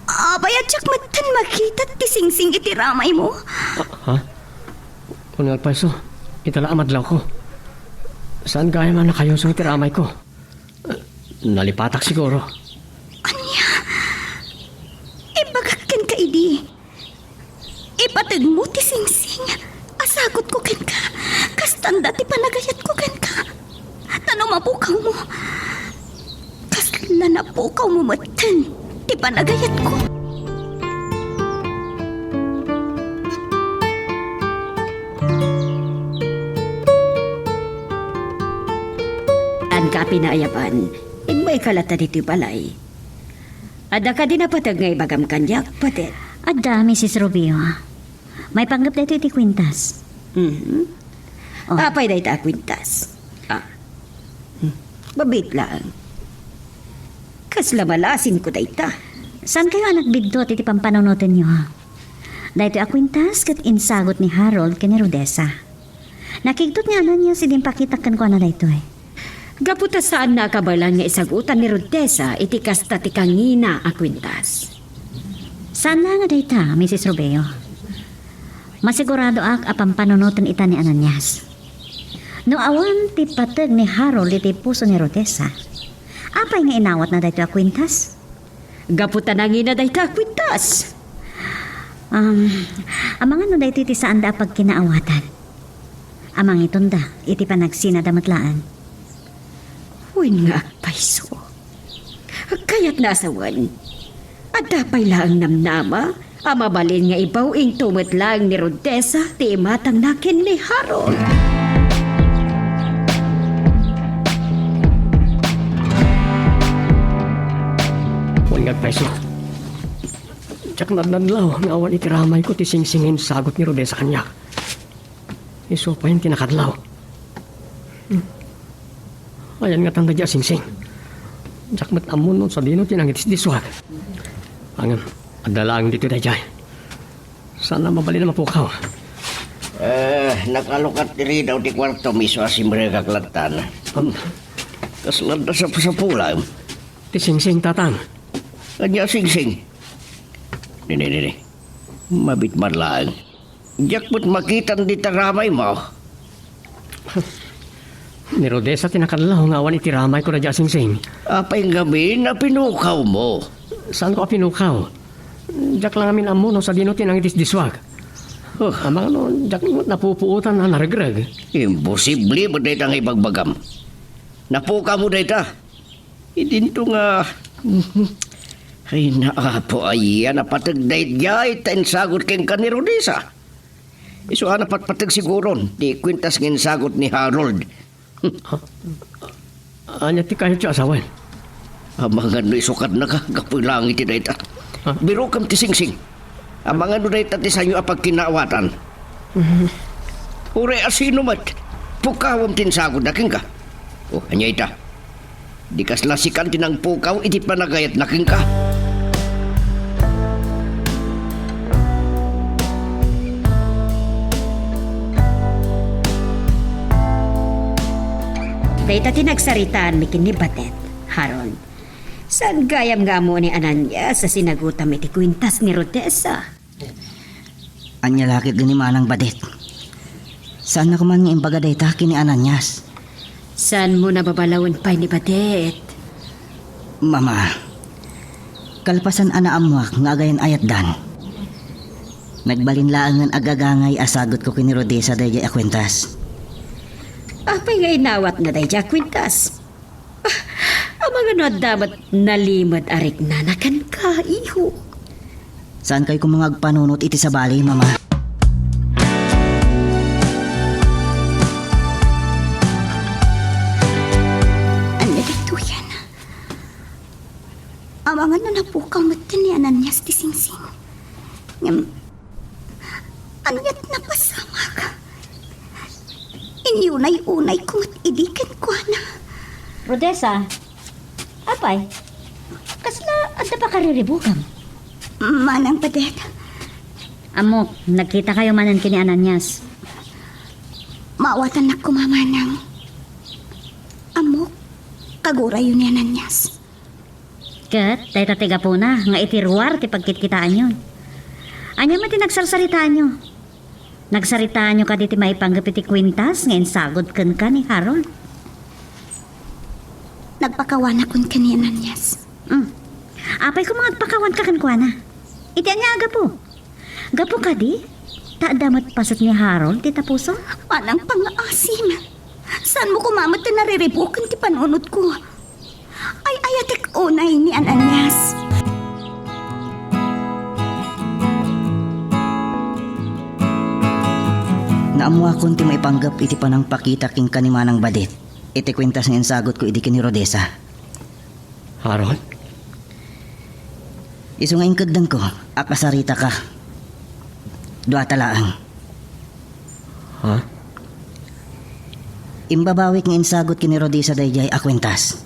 apay a diak metten makita ti singsing iti ramaymo? Ah, ha? Wen nga agpayso, ita la a madlawko. Saan gayam a nakayusong ti ramayko? Nalipatak siguro. Ania? Imbagak kenka idi. Ipategmo ti singsing a sagutko kenka. Kasta dayta ti panagayatko kenka. Ta no mapukawmo, kasla napukawmo metten ti panagayatko. Saan ka a pinaayaban? Immayka latta ditoy balay. Adda kadi napateg nga ibagam kaniak, Padet? Adda, Misis Rubio. Maipanggep daytoy iti kuentas. Mhm. Oh. Apay dayta a kuentas? Ah. Hmm. Mabiit laeng. Kasla malasinko dayta. Saankayo a nagbiddut iti pampanunotenyo, ha? Daytoy a kuentas ket insagut ni Harold ken ni Rodessa. Nakigtot ni Ananias idi impakitak kenkuana daytoy. Gapu ta saanna a kabaelan nga isagutan ni Rodessa iti kasta ti kangina a kuentas. Saan laeng a dayta, Misis Rubio. Masiguradoak a pampanunoten ita ni Ananias. No awan ti pateg ni Harold iti puso ni Rodessa, apay nga inawatna daytoy a kuentas? Gapu ta nangina dayta a kuentas. Um, amangan no daytoy ti saanda a pagkinaawatan. Amangitonda iti panagsinada met laeng. Wen nga agpayso. Kayatna a sawen. Adda pay laeng namnama a mabalin nga ibaw-ingto met laeng ni Rodessa ti imatangna ken ni Harold. Wen nga agpayso. Diak nadnadlaw nga awan iti ramayko ti singsing nga insagut ni Rodessa kaniak. Isu pay ti nakadlaw. Hmm. Ayan nga tanda di a singsing. Diak met ammo no sadino ti nangitisdisuak. Ngem, adda laeng ditoy daydiay. Saan a mabalin a mapukaw. Eh, nakalukat ti ridaw ti kuartom isu a simrekak lattan. Um. Kasla adda sapusapulam. Ti singsing, tatang. Ania a singsing? Dini, dini. Mabit man laeng. Diak met makitan dita ramaymo. Ni Rodessa ti nakallaw nga awan iti ramayko daydiay a singsing. Apay ngamin a pinukawmo? Saanko a pinukaw. Diak la ngamin ammo no sadino ti nangidisdiswak. Huh. Amangan no diak met napupuotan a naregreg. Imposible met dayta nga ibagbagam. Napukawmo dayta. Idinto nga, ay, naapo, aya, napateg daydiay ta insagut kenka ni Rodessa. Isu a napatpateg siguron ti kuentas nga insagut ni Harold. Ania ti kayatyo a sawen? Amangan no isukadnaka gapu langit ti dayta. Ah. Birokam ti singsing. Amangan no dayta ti saanyo a pagkinaawatan. Mhm. Uray a sino met, pukawem ti insagutna kenka. O, ania ita? Di kasla sikan ti nangpukaw iti panagayatna kenka. Dayta ti nagsaritaanmi ken ni Badet, Harold. Saan gayam nga ammo ni Ananias a sinagutam iti kuentas ni Rodessa? Ania la ketdi ni Manang Badet? Saannak man nga imbaga dayta ken ni Ananias. Saanmo nababalawen pay ni Badet? Mama, kalpasan a naammoak nga agayan-ayatdan, nagbalin laengen a gagangay a sagutko ken ni Rodessa daydiay a kuentas. Apay nga inawatna daydiay a kuentas? Ah, amangan no adda met nalimed a riknana kenka, iho. Saankayo koma nga agpanunot iti sabali, Mama. Ania daytoyen? Amangan no napukaw metten ni Ananias ti singsing. Ngem, aniat napasamak? Inunay-unayko met idi kenkuana. Rodessa, apay, kasla adda pakariribukam? Manang Badet. Ammok, nagkitakayo manen ken ni Ananias. Maawatannak koma, Manang. Ammok, kagurayo ni Ananias. Ket dayta ti gapuna nga iti ruar ti pagkitkitaanyo. Ania met ti nagsarsaritaanyo? Nagsaritaanyo kadi ti maipanggep iti kuentas nga insagut kenka ni Harold? Nagpakawanakon ken ni Ananias. Hmm. Apay koma nga agpakawanka kenkuana? Iti ania a gapu? Gapu kadi, ta adda met paset ni Harold ti tapuso? Manang pangngaasim. Saanmo koma met ti nariribuken ti panunotko? Ay-ayatek unay ni Ananias. Naammoakon ti maipanggep iti panangpakita kenka ni Manang Badet iti kuentas nga insagutko idi ken ni Rodessa. Harold? Isu nga inkeddengko a kasaritaka. Duata laeng. Ha? Imbabawik nga insagut ken ni Rodessa daydiay a kuentas.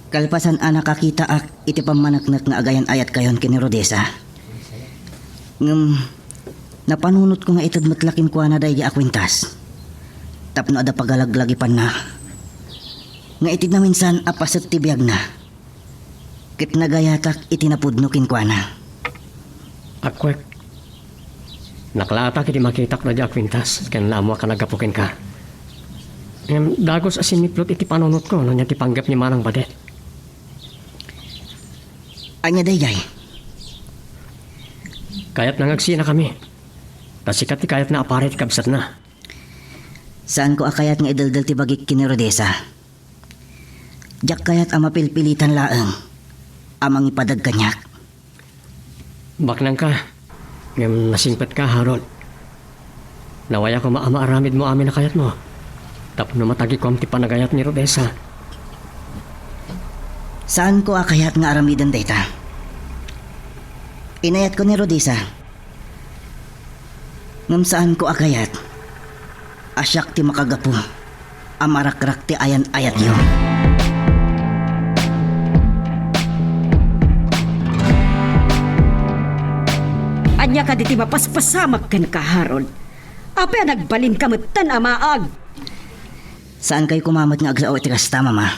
Kalpasan a nakakitaak iti pammaneknek nga agayan-ayatkayon ken ni Rodessa. Ngem, napanunotko nga ited met la kenkuana daydiay a kuentas. Tapno adda pagalaglagipanna nga iti naminsan a paset ti biagna, ket nagayatak iti napudno kenkuana. Akwek, naklaatak iti makitak daydiay a kuentas ken naammoak a naggapu kenka. Ngem dagus a sinniplot iti panunotko no ania ti panggep ni Manang Badet. Ania daydiay? Kayatna nga agsinakami. Ta sika ti kayatna a para iti kabsatna. Saanko a kayat nga ideldel ti bagik ken ni Rodessa. Diak kayat a mapilpilitan laeng a mangipadag kaniak. Baknangka, ngem nasingpetka, Harold. Nawaya koma a maaramidmo amin a kayatmo tapno matagikuam ti panagayat ni Rodessa. Saanko a kayat nga aramiden dayta. Inayatko ni Rodessa. Ngem saanko a kayat a siak ti makagapu a marakrak ti ayan-ayatyo. Ania kadi ti mapaspasamak kenka, Harold? Apay a nagbalinka metten a maag? Saankayo koma met nga agsao iti kasta, Mama.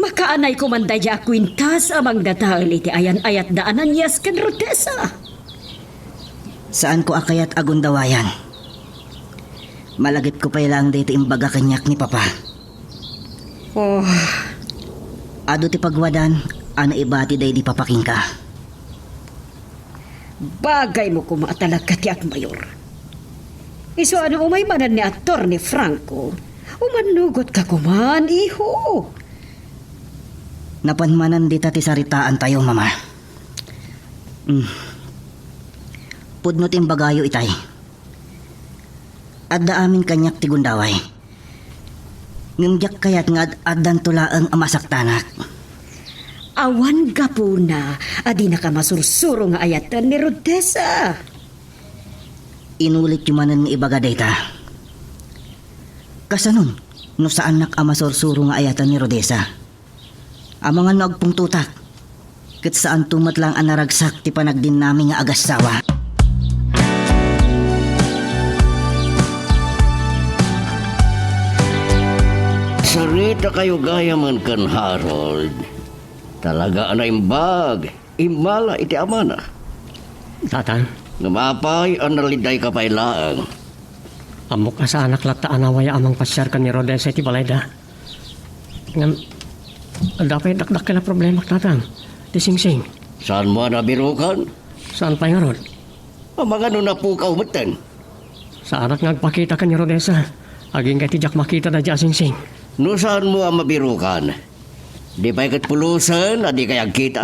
Makaanayko man daydiay a kuentas a mangdadael iti ayan-ayat da Ananias ken Rodessa. Saanko a kayat a gundawayan. Malagipko pay laeng dayta imbaga kaniak ni Papa. Oh. Adu ti pagwadan a naibati daydi Papa kenka. Bagaymo koma a talaga ti agmayor. Isu a no umay manen ni Attorney Franco, umannugotka koman, iho. Napan manen dita ti saritaantayo, Mama. Mm. Pudno ti imbagayo itay. Adda amin kaniak ti gundaway. Ngem diak kayat nga ad-addanto laeng a masaktanak. Awan gapuna a dinaka masursuro nga ayaten ni Rodessa. Inulityo manen nga ibaga dayta. Kasanon no saannak a masursuro nga ayaten ni Rodessa? Amangan no agpungtotak, ket saanto met laeng a naragsak ti panagdinnami nga agassawa. Saritakayo gayamen ken Harold. Talaga a naimbag, immala iti amana. Tatang. Ngem apay a nalidayka pay laeng? Ammok a saanak latta a nawaya a mangpasiar ken ni Rodessa iti balayda. Ngem, adda pay dakdakkel a problemak, Tatang. Ti singsing. Saanmo a nabirukan? Saan pay ngarud? Amangan no napukaw metten. Saanak nga agpakita ken ni Rodessa. Agingga ti diak makita daydiay a singsing. No saanmo a mabirukan, di pay ket pulosen a dikay agkita?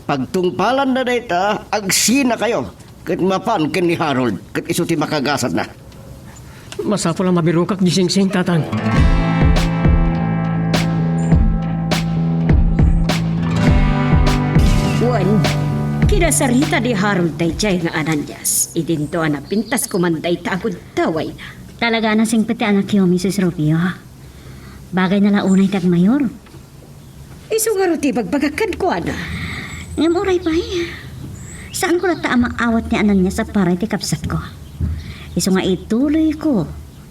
Pagtungpalanna dayta, agsinakayo. Ket mapan ken ni Harold, ket isu ti makagasatna. Masapul a mabirukak di singsing, Tatang. Wen, kinasarita ni Harold daydiay nga Ananias, idinto a napintas koman dayta a gundawayna. Talaga a nasingpet ti anakyo, Misis Rubio. Bagayna la unay ti agmayor. Isu ngarud ti ibagbagak kenkuana. Ngem uray pay, saanko latta a maawat ni Ananias a para iti kabsatko. Isu nga ituloyko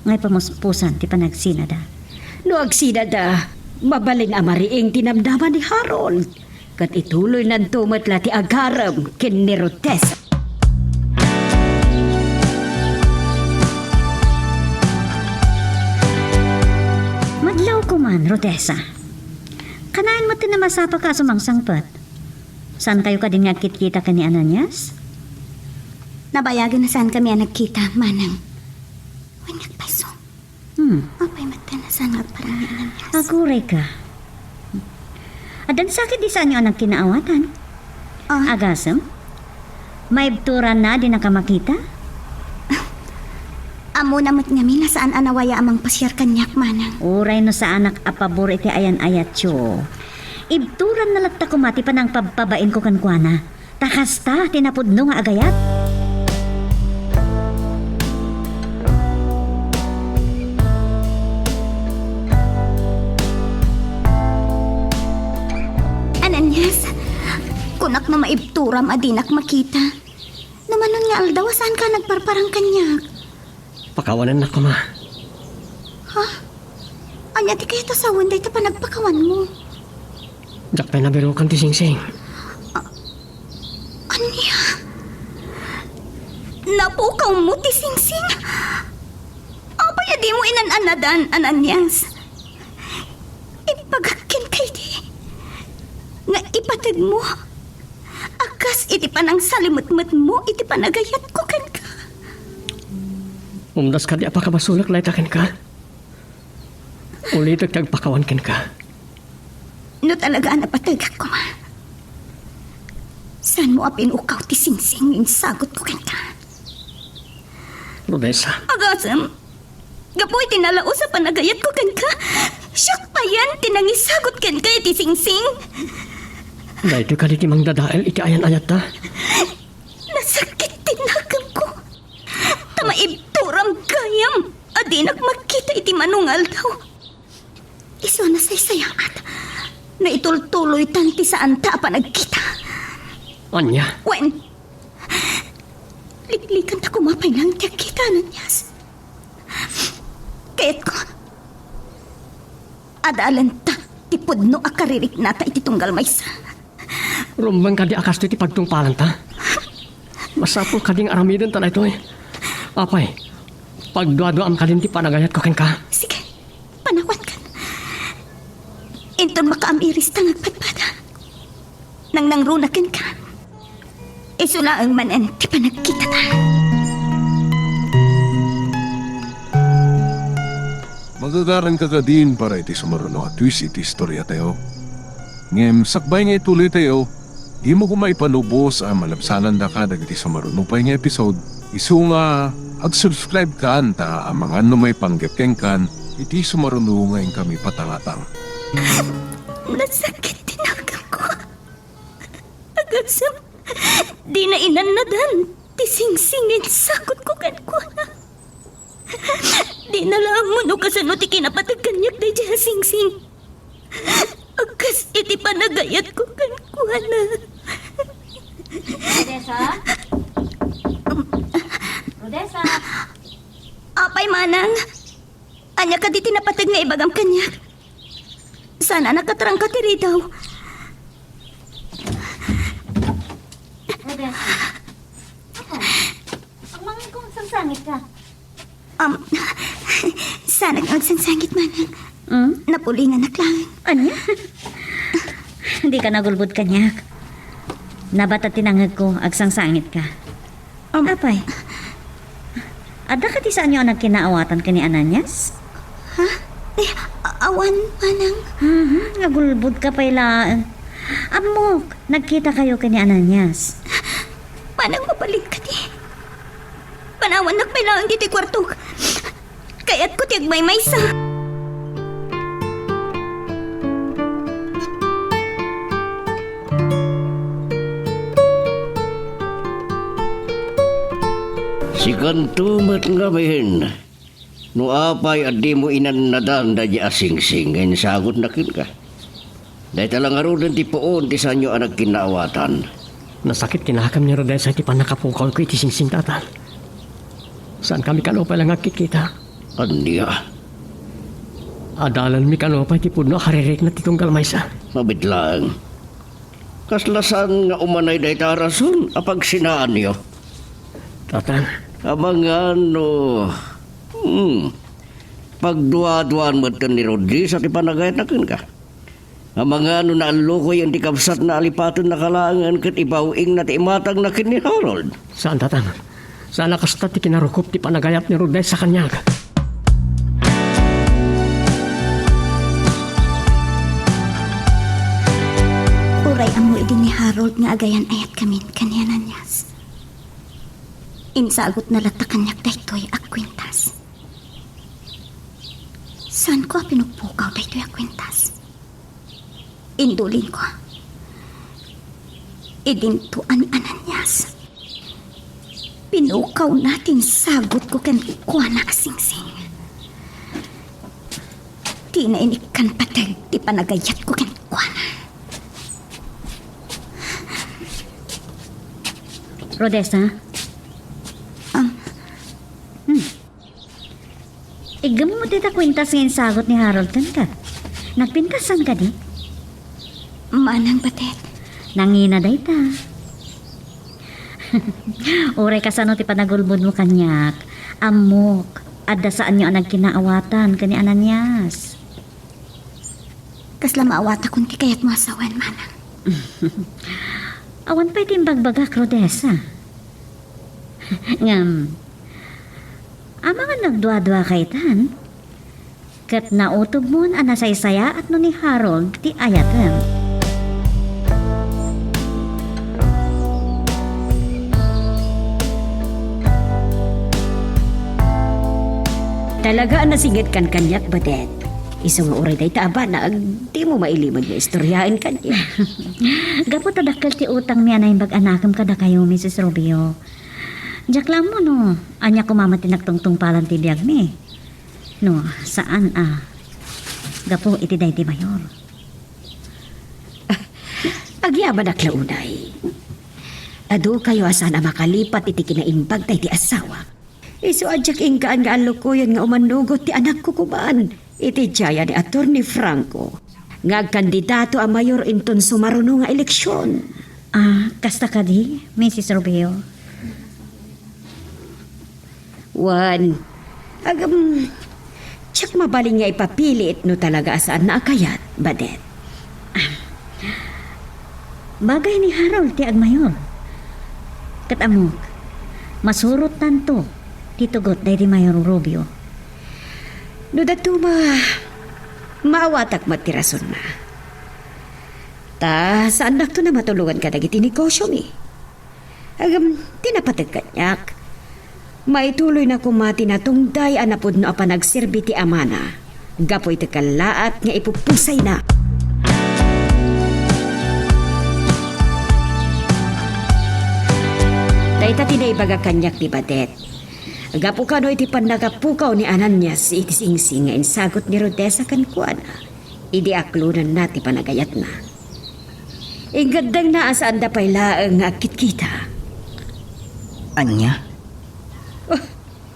nga ipamuspusan ti panagsinada. No agsinada, mabalin a mariing ti namnama ni Harold. Ket ituloynanto met la ti agarem ken ni Rodessa. Madlawko man, Rodessa. Kanayon met ti namasapaka a sumangsangpet. Saankayo kadi nga agkitkita ken ni Ananias? Nabayagen a saankami a nagkita, Manang. Wen, nagpayso. Hmm. Apay met ti saan nga agparang ni Ananias? Agurayka. Addan sakit di saanyo a nagkinaawatan? Ah. Agasem? Maibturanna a dinaka makita? Ammona met ngamin a saan a nawaya a mangpasiar kaniak, Manang. Uray no saanak a pabor iti ayan-ayatyo, ibturanna latta koma ti panangpabpabainko kenkuana. Ta kasta ti napudno nga agayat. Ananias, kunak no maibturam a dinak makita. No manon nga aldaw a saanka nagparparang kaniak. Pakawanennak koma. Ha? Ania ti kayat a sawen dayta panagpakawanmo? Diak pay nabirukan ti singsing. A-, ania? Napukawmo ti singsing? Apay a dimo inan-anadan, Ananias? Imbagak kenka idi nga ipategmo a kas iti panangsalimetmetmo iti panagayatko kenka. Umdas kadi a pakabasolek dayta kenka? Ulitek ti agpakawan kenka. No talaga a napategak koma, saanmo a pinukaw ti singsing nga insagutko kenka? Rodessa. Agasem, gapu iti nalaus a panagayatko kenka, siak payen ti nangisagut kenka iti singsing. Daytoy kadi ti mangdadael iti ayan-ayatta? Nasakit ti nakemko. Ta maibturam gayam a dinak makita iti mano nga aldaw. Isu a nasaysayaat, naitultuloytan ti saanta a panagkita. Ania? Wen, liklikanta koma pay laeng ti agkita, Ananias. Kayatko, adalenta ti pudno a kaririknata iti tunggal maysa. Rumbeng kadi a kastoy ti pagtungpalanta? Masapul kadi nga aramidenta daytoy? Apay, Pagduaduaam kadin ti panagayatko kenka. Sige, panawankan. Inton makaamiris ta nga agpadpada, nangnangruna kenka. Isu laeng manen ti panagkitata. Magagaranka kadin para iti sumaruno a twist iti istoriatayo. Ngem sakbay nga ituloytayo, dimo koma ipanubos a malabsanandaka dagiti sumaruno pay nga episode. Isu nga ag-subscribe kan ta amangan no maipanggep kenkan iti sumaruno nga inkami patangatang. Nasakit ti naganko. Agasem, dina inannadan ti singsing nga insagutko kenkuana. Dina la ammo no kasano ti kinapateg kaniak daydiay a singsing. Kas iti panagayatko kenkuana. Rodessa? Rodessa? Apay, Manang? Ania kadi ti napateg nga ibagam kaniak? Saan a nakatrangka ti ridaw? Rodessa? Apay? Amangan kong agsangsangit ka. Um, saan nga agsangsangit, Manang? Hmm? Napulinganak laeng. Ania? Dika nagulbod kaniak. Nabatad ti nangegko, agsangsangit ka. Um, Apay, adda kadi saanyo a nagkinaawatan ken ni Ananias? Ha? Eh, a-, awan, Manang. Mhm, nagulbod ka pay laeng. Ammok, nagkita kayo ken ni Ananias. Manang, mabalin kadi? Panawannak pay laeng ditoy kuartok. Kayatko ti agmaymaysa. Sikanto met ngamin. No apay a dimo inannadan daydiay a singsing nga insagutna kenka? Dayta la ngaruden ti puon ti saanyo a nagkinaawatan. Nasakit ti nakam ni Rodessa iti pannakapukawko iti singsing, Tata. Saankami kano pay la nga agkitkita. Ania? Adalanmi kano pay ti pudno a karirikna ti tunggal maysa. Mabiit laeng. Kasla saan nga umanay dayta a rason a pagsinaanyo? Tata. Amangan no, hmm, pagduaduaan metten ni Rodessa ti panagayatna kenka. Amangan no naallukoyen ti kabsatna a lipatennaka laengen ket ibaw-ingna ti imatangna ken ni Harold. Saan, Tatang. Saan a kasta ti kinarukop ti panagayat ni Rodessa kaniak. Uray ammo idi ni Harold nga agayan-ayatkamin ken ni Ananias, insagutna latta kaniak daytoy a kuentas. Saanko a pinukpukaw daytoy a kuentas. Indulinko. Idinto a ni Ananias. Pinukawna ti insagutko kenkuana a singsing. Dina inikkan pateg ti panagayatko kenkuana. Rodessa? Um, Hmm. Iggammo dayta kuentas nga insagut ni Harold kenka. Nagpintasan kadi? Manang batet. Nangina dayta. Uray kasano ti panagulbodmo kaniak, ammok, adda saanyo a nagkinaawatan ken ni Ananias. Kasla maawatakon ti kayatmo a sawen, Manang. Awan pay ti imbagbagak, Rodessa. Ngem, amangan no agduadua kaytan, ket nautobmon a nasaysayaat no ni Harold ti ayatem. Talaga a nasingedkan kaniak, batet. Isu nga uray dayta a banag, dimo mailimed nga istoriaen kaniak. Gapu ta dakkel ti utangmi a naimbag a nakem kadakayo, Misis Rubio. Diak la ammo no ania koma met ti nagtungtungpalan ti biagmi. No, saan a gapu iti daydi mayor. Agyamanak la unay. Adu kayo a saan a makalipat iti kinaimbag daydi asawak. Isu a diak inggaan nga allukoyen nga umanugot ti anakko koma iti diayan ni Attorney Franco nga agkandidato a mayor inton sumaruno nga eleksion. Ah, kasta kadi, Misis Rubio? Wen, Agam, diak mabalin nga ipapili no talaga a saanna a kayat, Badet. Ah, bagay ni Harold ti agmayor. Ket ammok, masurottanto ti tugot daydi Mayor Rubio. No dagto ma, maawatak met ti rasonna. Ta saannakto a matulongan kadagiti negosyomi. Agam, ti napateg kaniak, maituloyna koma ti natungday a napudno a panagserbi ti amana gapu iti kallaat nga ipupusayna. Dayta ti naibaga kaniak ni Badet. Gapu kano iti pannakapukaw ni Ananias iti singsing nga insagut ni Rodessa kenkuana idi aklonanna ti panagayatna. Ingaddengna a saanda pay laeng nga agkitkita. Ania? Oh,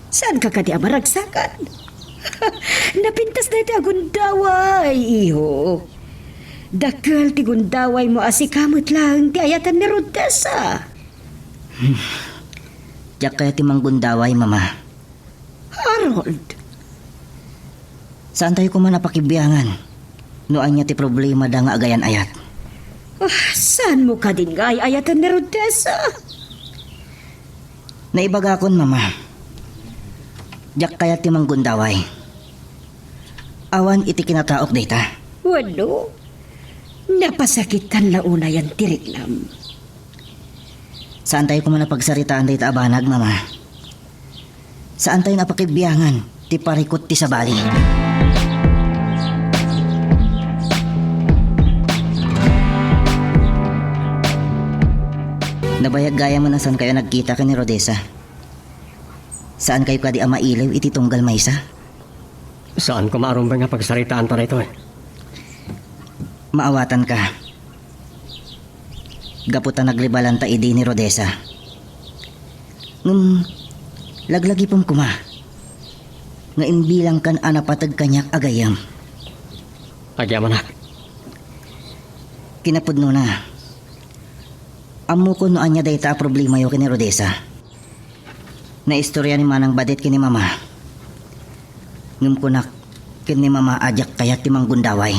saanka kadi a maragsakan? Napintas dayta a gundaway, iho. Dakkel ti gundawaymo a sika met laeng ti ayatan ni Rodessa. Hmm. Diak kayat ti manggundaway, Mama. Harold! Saantayo koma a pakibiangan no ania ti problemada nga agayan-ayat. Ah, saanmo kadin nga ay-ayatan ni Rodessa? Naibagakon, Mama. Diak kayat ti manggundaway. Awan iti kinataok dayta. Wenno, napasakitan la unayen ti riknam. Saantayo koma a pagsaritaan dayta a banag, Mama. Saantayo a pakibiangan ti parikut ti sabali. Nabayag gayam a saankayo a nagkita ken ni Rodessa. Saankayo kadi a mailiw iti tunggal maysa? Saan koma a rumbeng a pagsaritaanta daytoy. Maawatanka. Gapu ta naglibalanta idi ni Rodessa. Ngem laglagipem koma nga imbilangkan a napateg kaniak a gayyem. Agyamanak. Kinapudnona, ammokon no ania dayta a problemayo ken ni Rodessa. Naistorya ni Manang Badet ken ni Mama. Ngem kunak ken ni Mama a diak kayat ti manggundaway.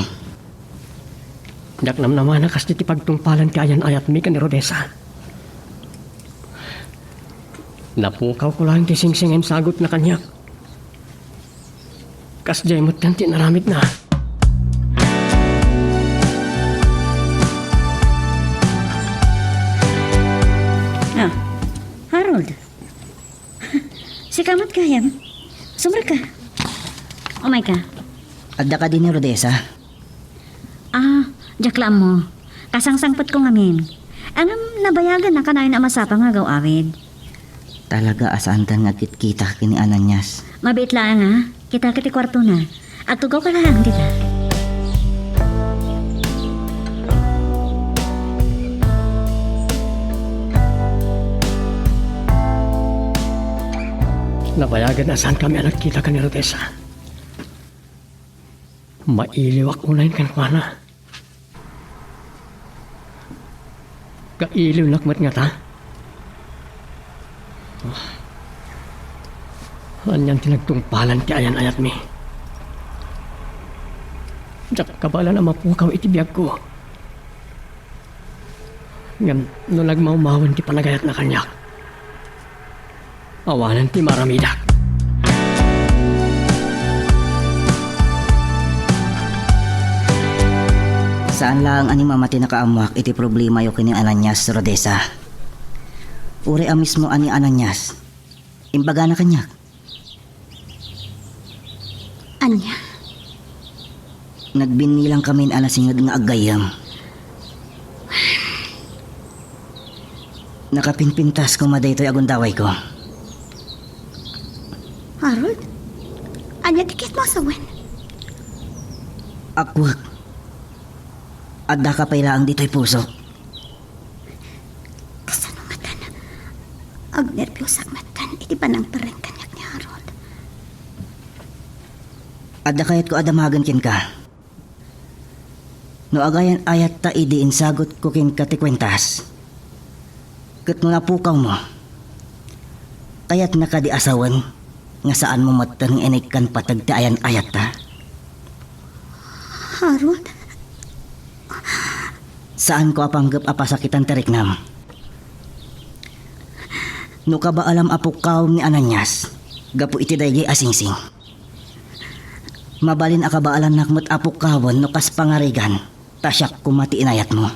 Diak namnama a kasdi ti pagtungpalan ti ayan-ayatmi ken ni Rodessa. Napukawko laeng ti singsing nga insagutna kaniak. Kasdiay metten ti inaramidna. Ah, Harold. Sika met gayam. Sumrekka. Umayka. Adda kadi ni Rodessa? Ah, diak la ammo. Kasangsangpetko ngamin. Ngem nabayagen a kanayon a masapa nga agaw-awid. Talaga a saantan nga agkitkita ken ni Ananias. Mabiit laeng a, kita ket ti kuartona. Agtugawka laeng dita. Nabayagen a saankami a nagkita ken ni Rodessa. Mailiwak unayen kenkuana. Kailiwnak met ngata? Ah, anian ti nagtungpalan ti ayan-ayatmi. Diak kabaelan a mapukaw iti biagko. Ngem no nagmawmawen ti panagayatna kaniak, awanen ti maaramidak. Saan laeng a ni Mama ti nakaammoak iti problemayo ken ni Ananias, Rodessa. Uray a mismo a ni Ananias, imbagana kaniak. Ania? Nagbinnilang kamin a nasinged nga aggayyem. Nakapinpintas koma daytoy a gundawayko. Harold, ania ti kayatmo a sawen? Akwek, addaka pay laeng ditoy pusok. Kasano ngatan? Agnerbiusak metten iti panangperreng kaniak ni Harold. Adda kayatko a damagen kenka. No agayan-ayatta idi insagutko kenka ti kuentas, ket no napukawmo, kayatna kadi a sawen? nga saanmo metten nga inikkan pateg ti ayan-ayatta? Harold? Saanko a panggep a pasakitan ti riknam. No kabaelam a pukkawem ni Ananias gapu iti daydiay a singsing, mabalin a kabaelannak met a pukkawen no kas pangarigan ta siak koma ti inayatmo.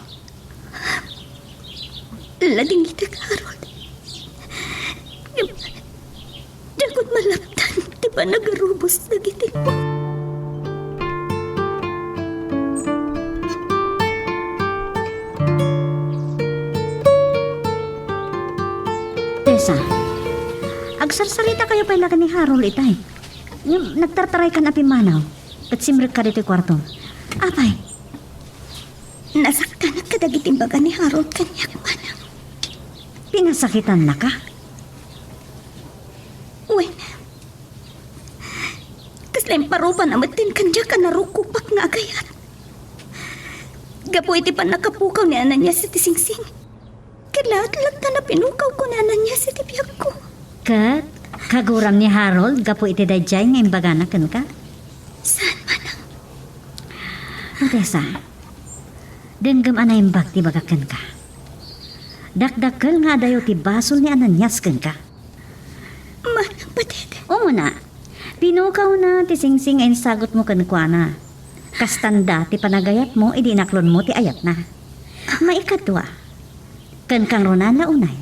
Ladingitek, Harold. Ngem, diakon malaptan ti panagarubos dagiti. Tessa, agsarsaritakayo pay la ken ni Harold itay. Ngem nagtartaraykan a pimmanaw, ket simrekka ditoy kuarto. Apay, nasaktanak kadagiti imbaga ni Harold kaniak, manang. Pinasakitannaka? Wen, kasla imparubana metten ken diak a narukopak nga agayat. Gapu iti pannakapukaw ni Ananias iti singsing, ket laat latta a pinukawko ni Ananias iti biagko. Ket kaguram ni Harold gapu iti daydiay nga imbagana kenka? Saan, manang. Tessa, denggem a naimbag ti ibagak kenka. Dakdakkel nga adayo ti basol ni Ananias kenka. Manang patid. Umuna, pinukawna ti singsing a insagutmo kenkuana. Kastanda ti panagayatmo idi inaklonmo ti ayatna. Maikadua, ken kangrunaan la unay,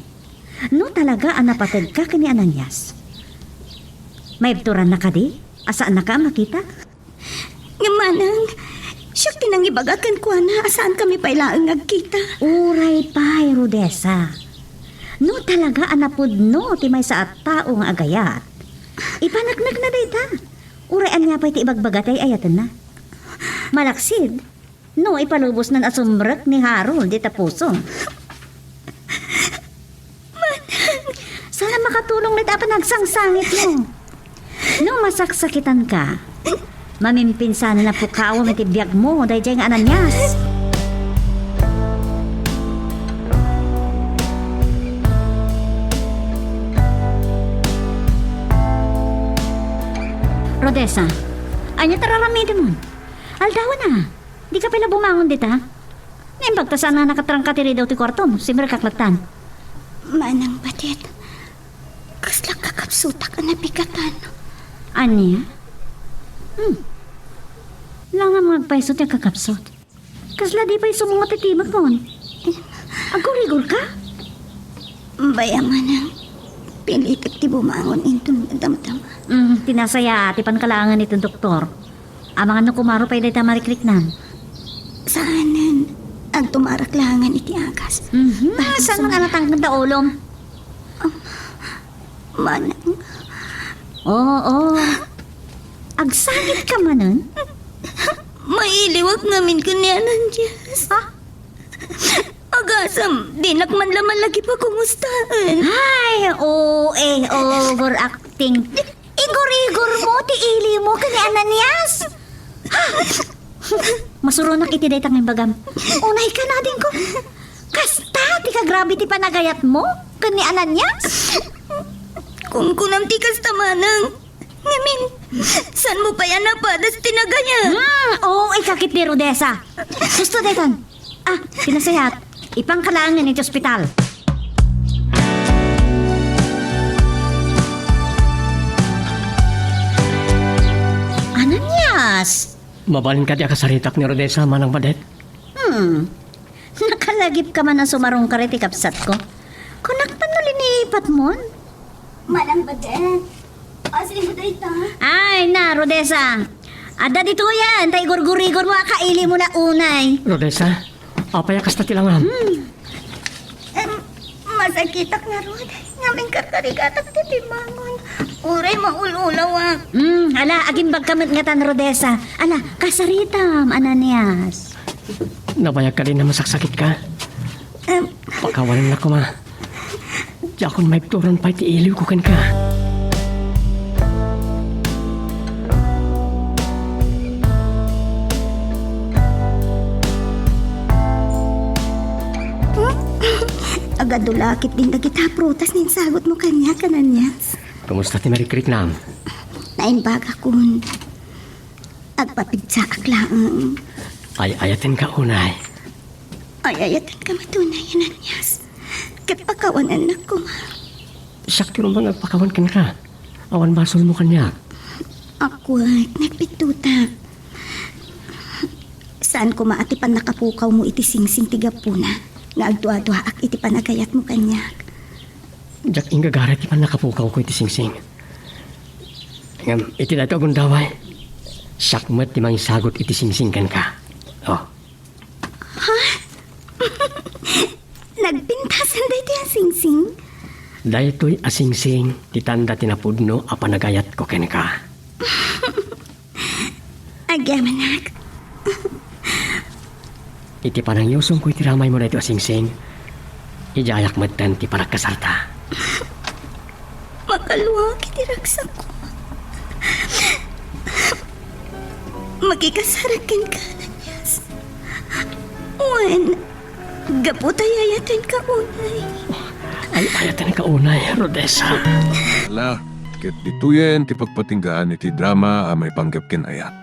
no talaga a napategka ken ni Ananias, maibturanna kadi a saannaka a makita? Ngem manang, siak ti nangibaga kenkuana a saankami pay laeng nga agkita. Uray pay, Rodessa. No talaga a napudno ti maysa a tao nga agayat, ipaneknekna dayta. Uray ania pay ti ibagbaga ti ay-ayatenna. Malaksid, no ipalubosnan a sumrek ni Harold dita puso. Saan a makatulong dayta a panagsangsangitmo? No masaksakitanka, mamimpinsanen a pukawem iti biagmo daydiay nga Ananias. Rodessa, ania ti ar-aramidem? Aldawen a. Dika pay la bumangon dita? Naimbag ta saan a nakatrangka ti ridew ti kuartom. Simrekak lattan. Manang Badet, kasla kakabsotak a napigatan. Ania? Hmm. Langam nga agpayso ti agkakabsot. Kasla di pay sumungot ti timekon. Agurigor ka? Bay a manang, pilitek ti bumangon inton madamdama. Hmm, ti nasayaat ti pankalaangen iti doktor. Amangan no kumaro pay dayta marikriknam. Saanen, agtumarak laengen iti agas. Mhm. Saan man a natangken ta ulom? Manang. Oo. Agsangit ka manen? Mailiwak ngamin ken ni Ananias. Ha? Agasem, dinak man la malagi pakumustaen. Ay, oo eh, overacting. Igurigor mo ti ili mo ken ni Ananias. Masuronak iti dayta nga imbagam. Unay ka, nadingko. Kasta ti kagrabe ti panagayat mo ken ni Ananias? Kunkunam ti kasta, manang. Ngamin, saan mo pay a napadas ti nagayat? Hmm, oo, ikakit ni Rodessa. Gusto daytan. Ah, ti nasayaat. Ipangka laengen iti ospital. Ananias! Mabalin kadi a kasaritak ni Rodessa, Manang Badet? Hmm. Nakalagip ka man a sumarungkar iti kabsatko. Kunak man no linipat mon? Manang Badet, asin mo dayta? Ay, na, Rodessa. Adda ditoyen, ta igurgurigor mo a kaili mo la unay. Rodessa, apay a kasta ti langam? Hmm. Em, masakitak ngarud. Ngem inkarkarigatak ti pimangon. Uray maul-ulawak. Hmm, ala, agimbag ka met ngatan, Rodessa. Ala, kasaritam, Ananias. Nabayag kadi a masaksakitka? Em. Pakawanen la koma. Diakon maibturan pay ti iliwko kenka. Agadu la ketdin dagita a prutas nga insagutmo kaniak, Ananias. Kumusta ti marikrik nam? Naimbagakon. Agpapigsaak laeng. Ay-ayatenka unay. Ay-ayatenka met unay, Ananias. Ket pakawanennak koma. Siak ti rumbeng agpakawan kenka. Awan basolmo kaniak. Akwet, nagpittotak. Saan koma a ti pannakapukawmo iti singsing ti gapuna nga agduaduaak iti panagayatmo kaniak. Diak inggagaray ti pannakapukawko iti singsing. Ngem iti daytoy a gundaway, siak met ti mangisagut iti singsing kenka. Oh. Ha? Nagpintasan daytoy a singsing? Daytoy a singsing ti tanda ti napudno a panagayatko kenka. Agyamanak. Iti panangyusongko iti ramaymo daytoy a singsing, idiayak metten ti panagkasarta. Makaluak iti ragsakko. Makikasarak kenka, Ananias. Wen, gapu ta ay-ayatenka unay. Ay-ayatenka unay, Rodessa. La, ket ditoyen ti pagpatinggaan iti drama a maipanggep ken ayat.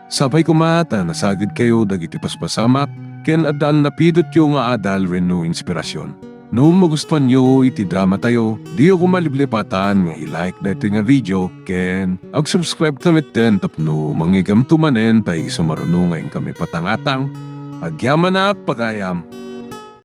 Sapay koma ta nasagidkayo dagiti paspasamak ken adda a napidotyo nga adal wenno inspirasyon. No magustuanyo iti dramatayo, diyo koma liplipatan nga i-like daytoy nga video ken ag-subscribe ta metten tapno mangigamto manen ta isu maruno nga inkami patangatang. Agyamanak, pagayam!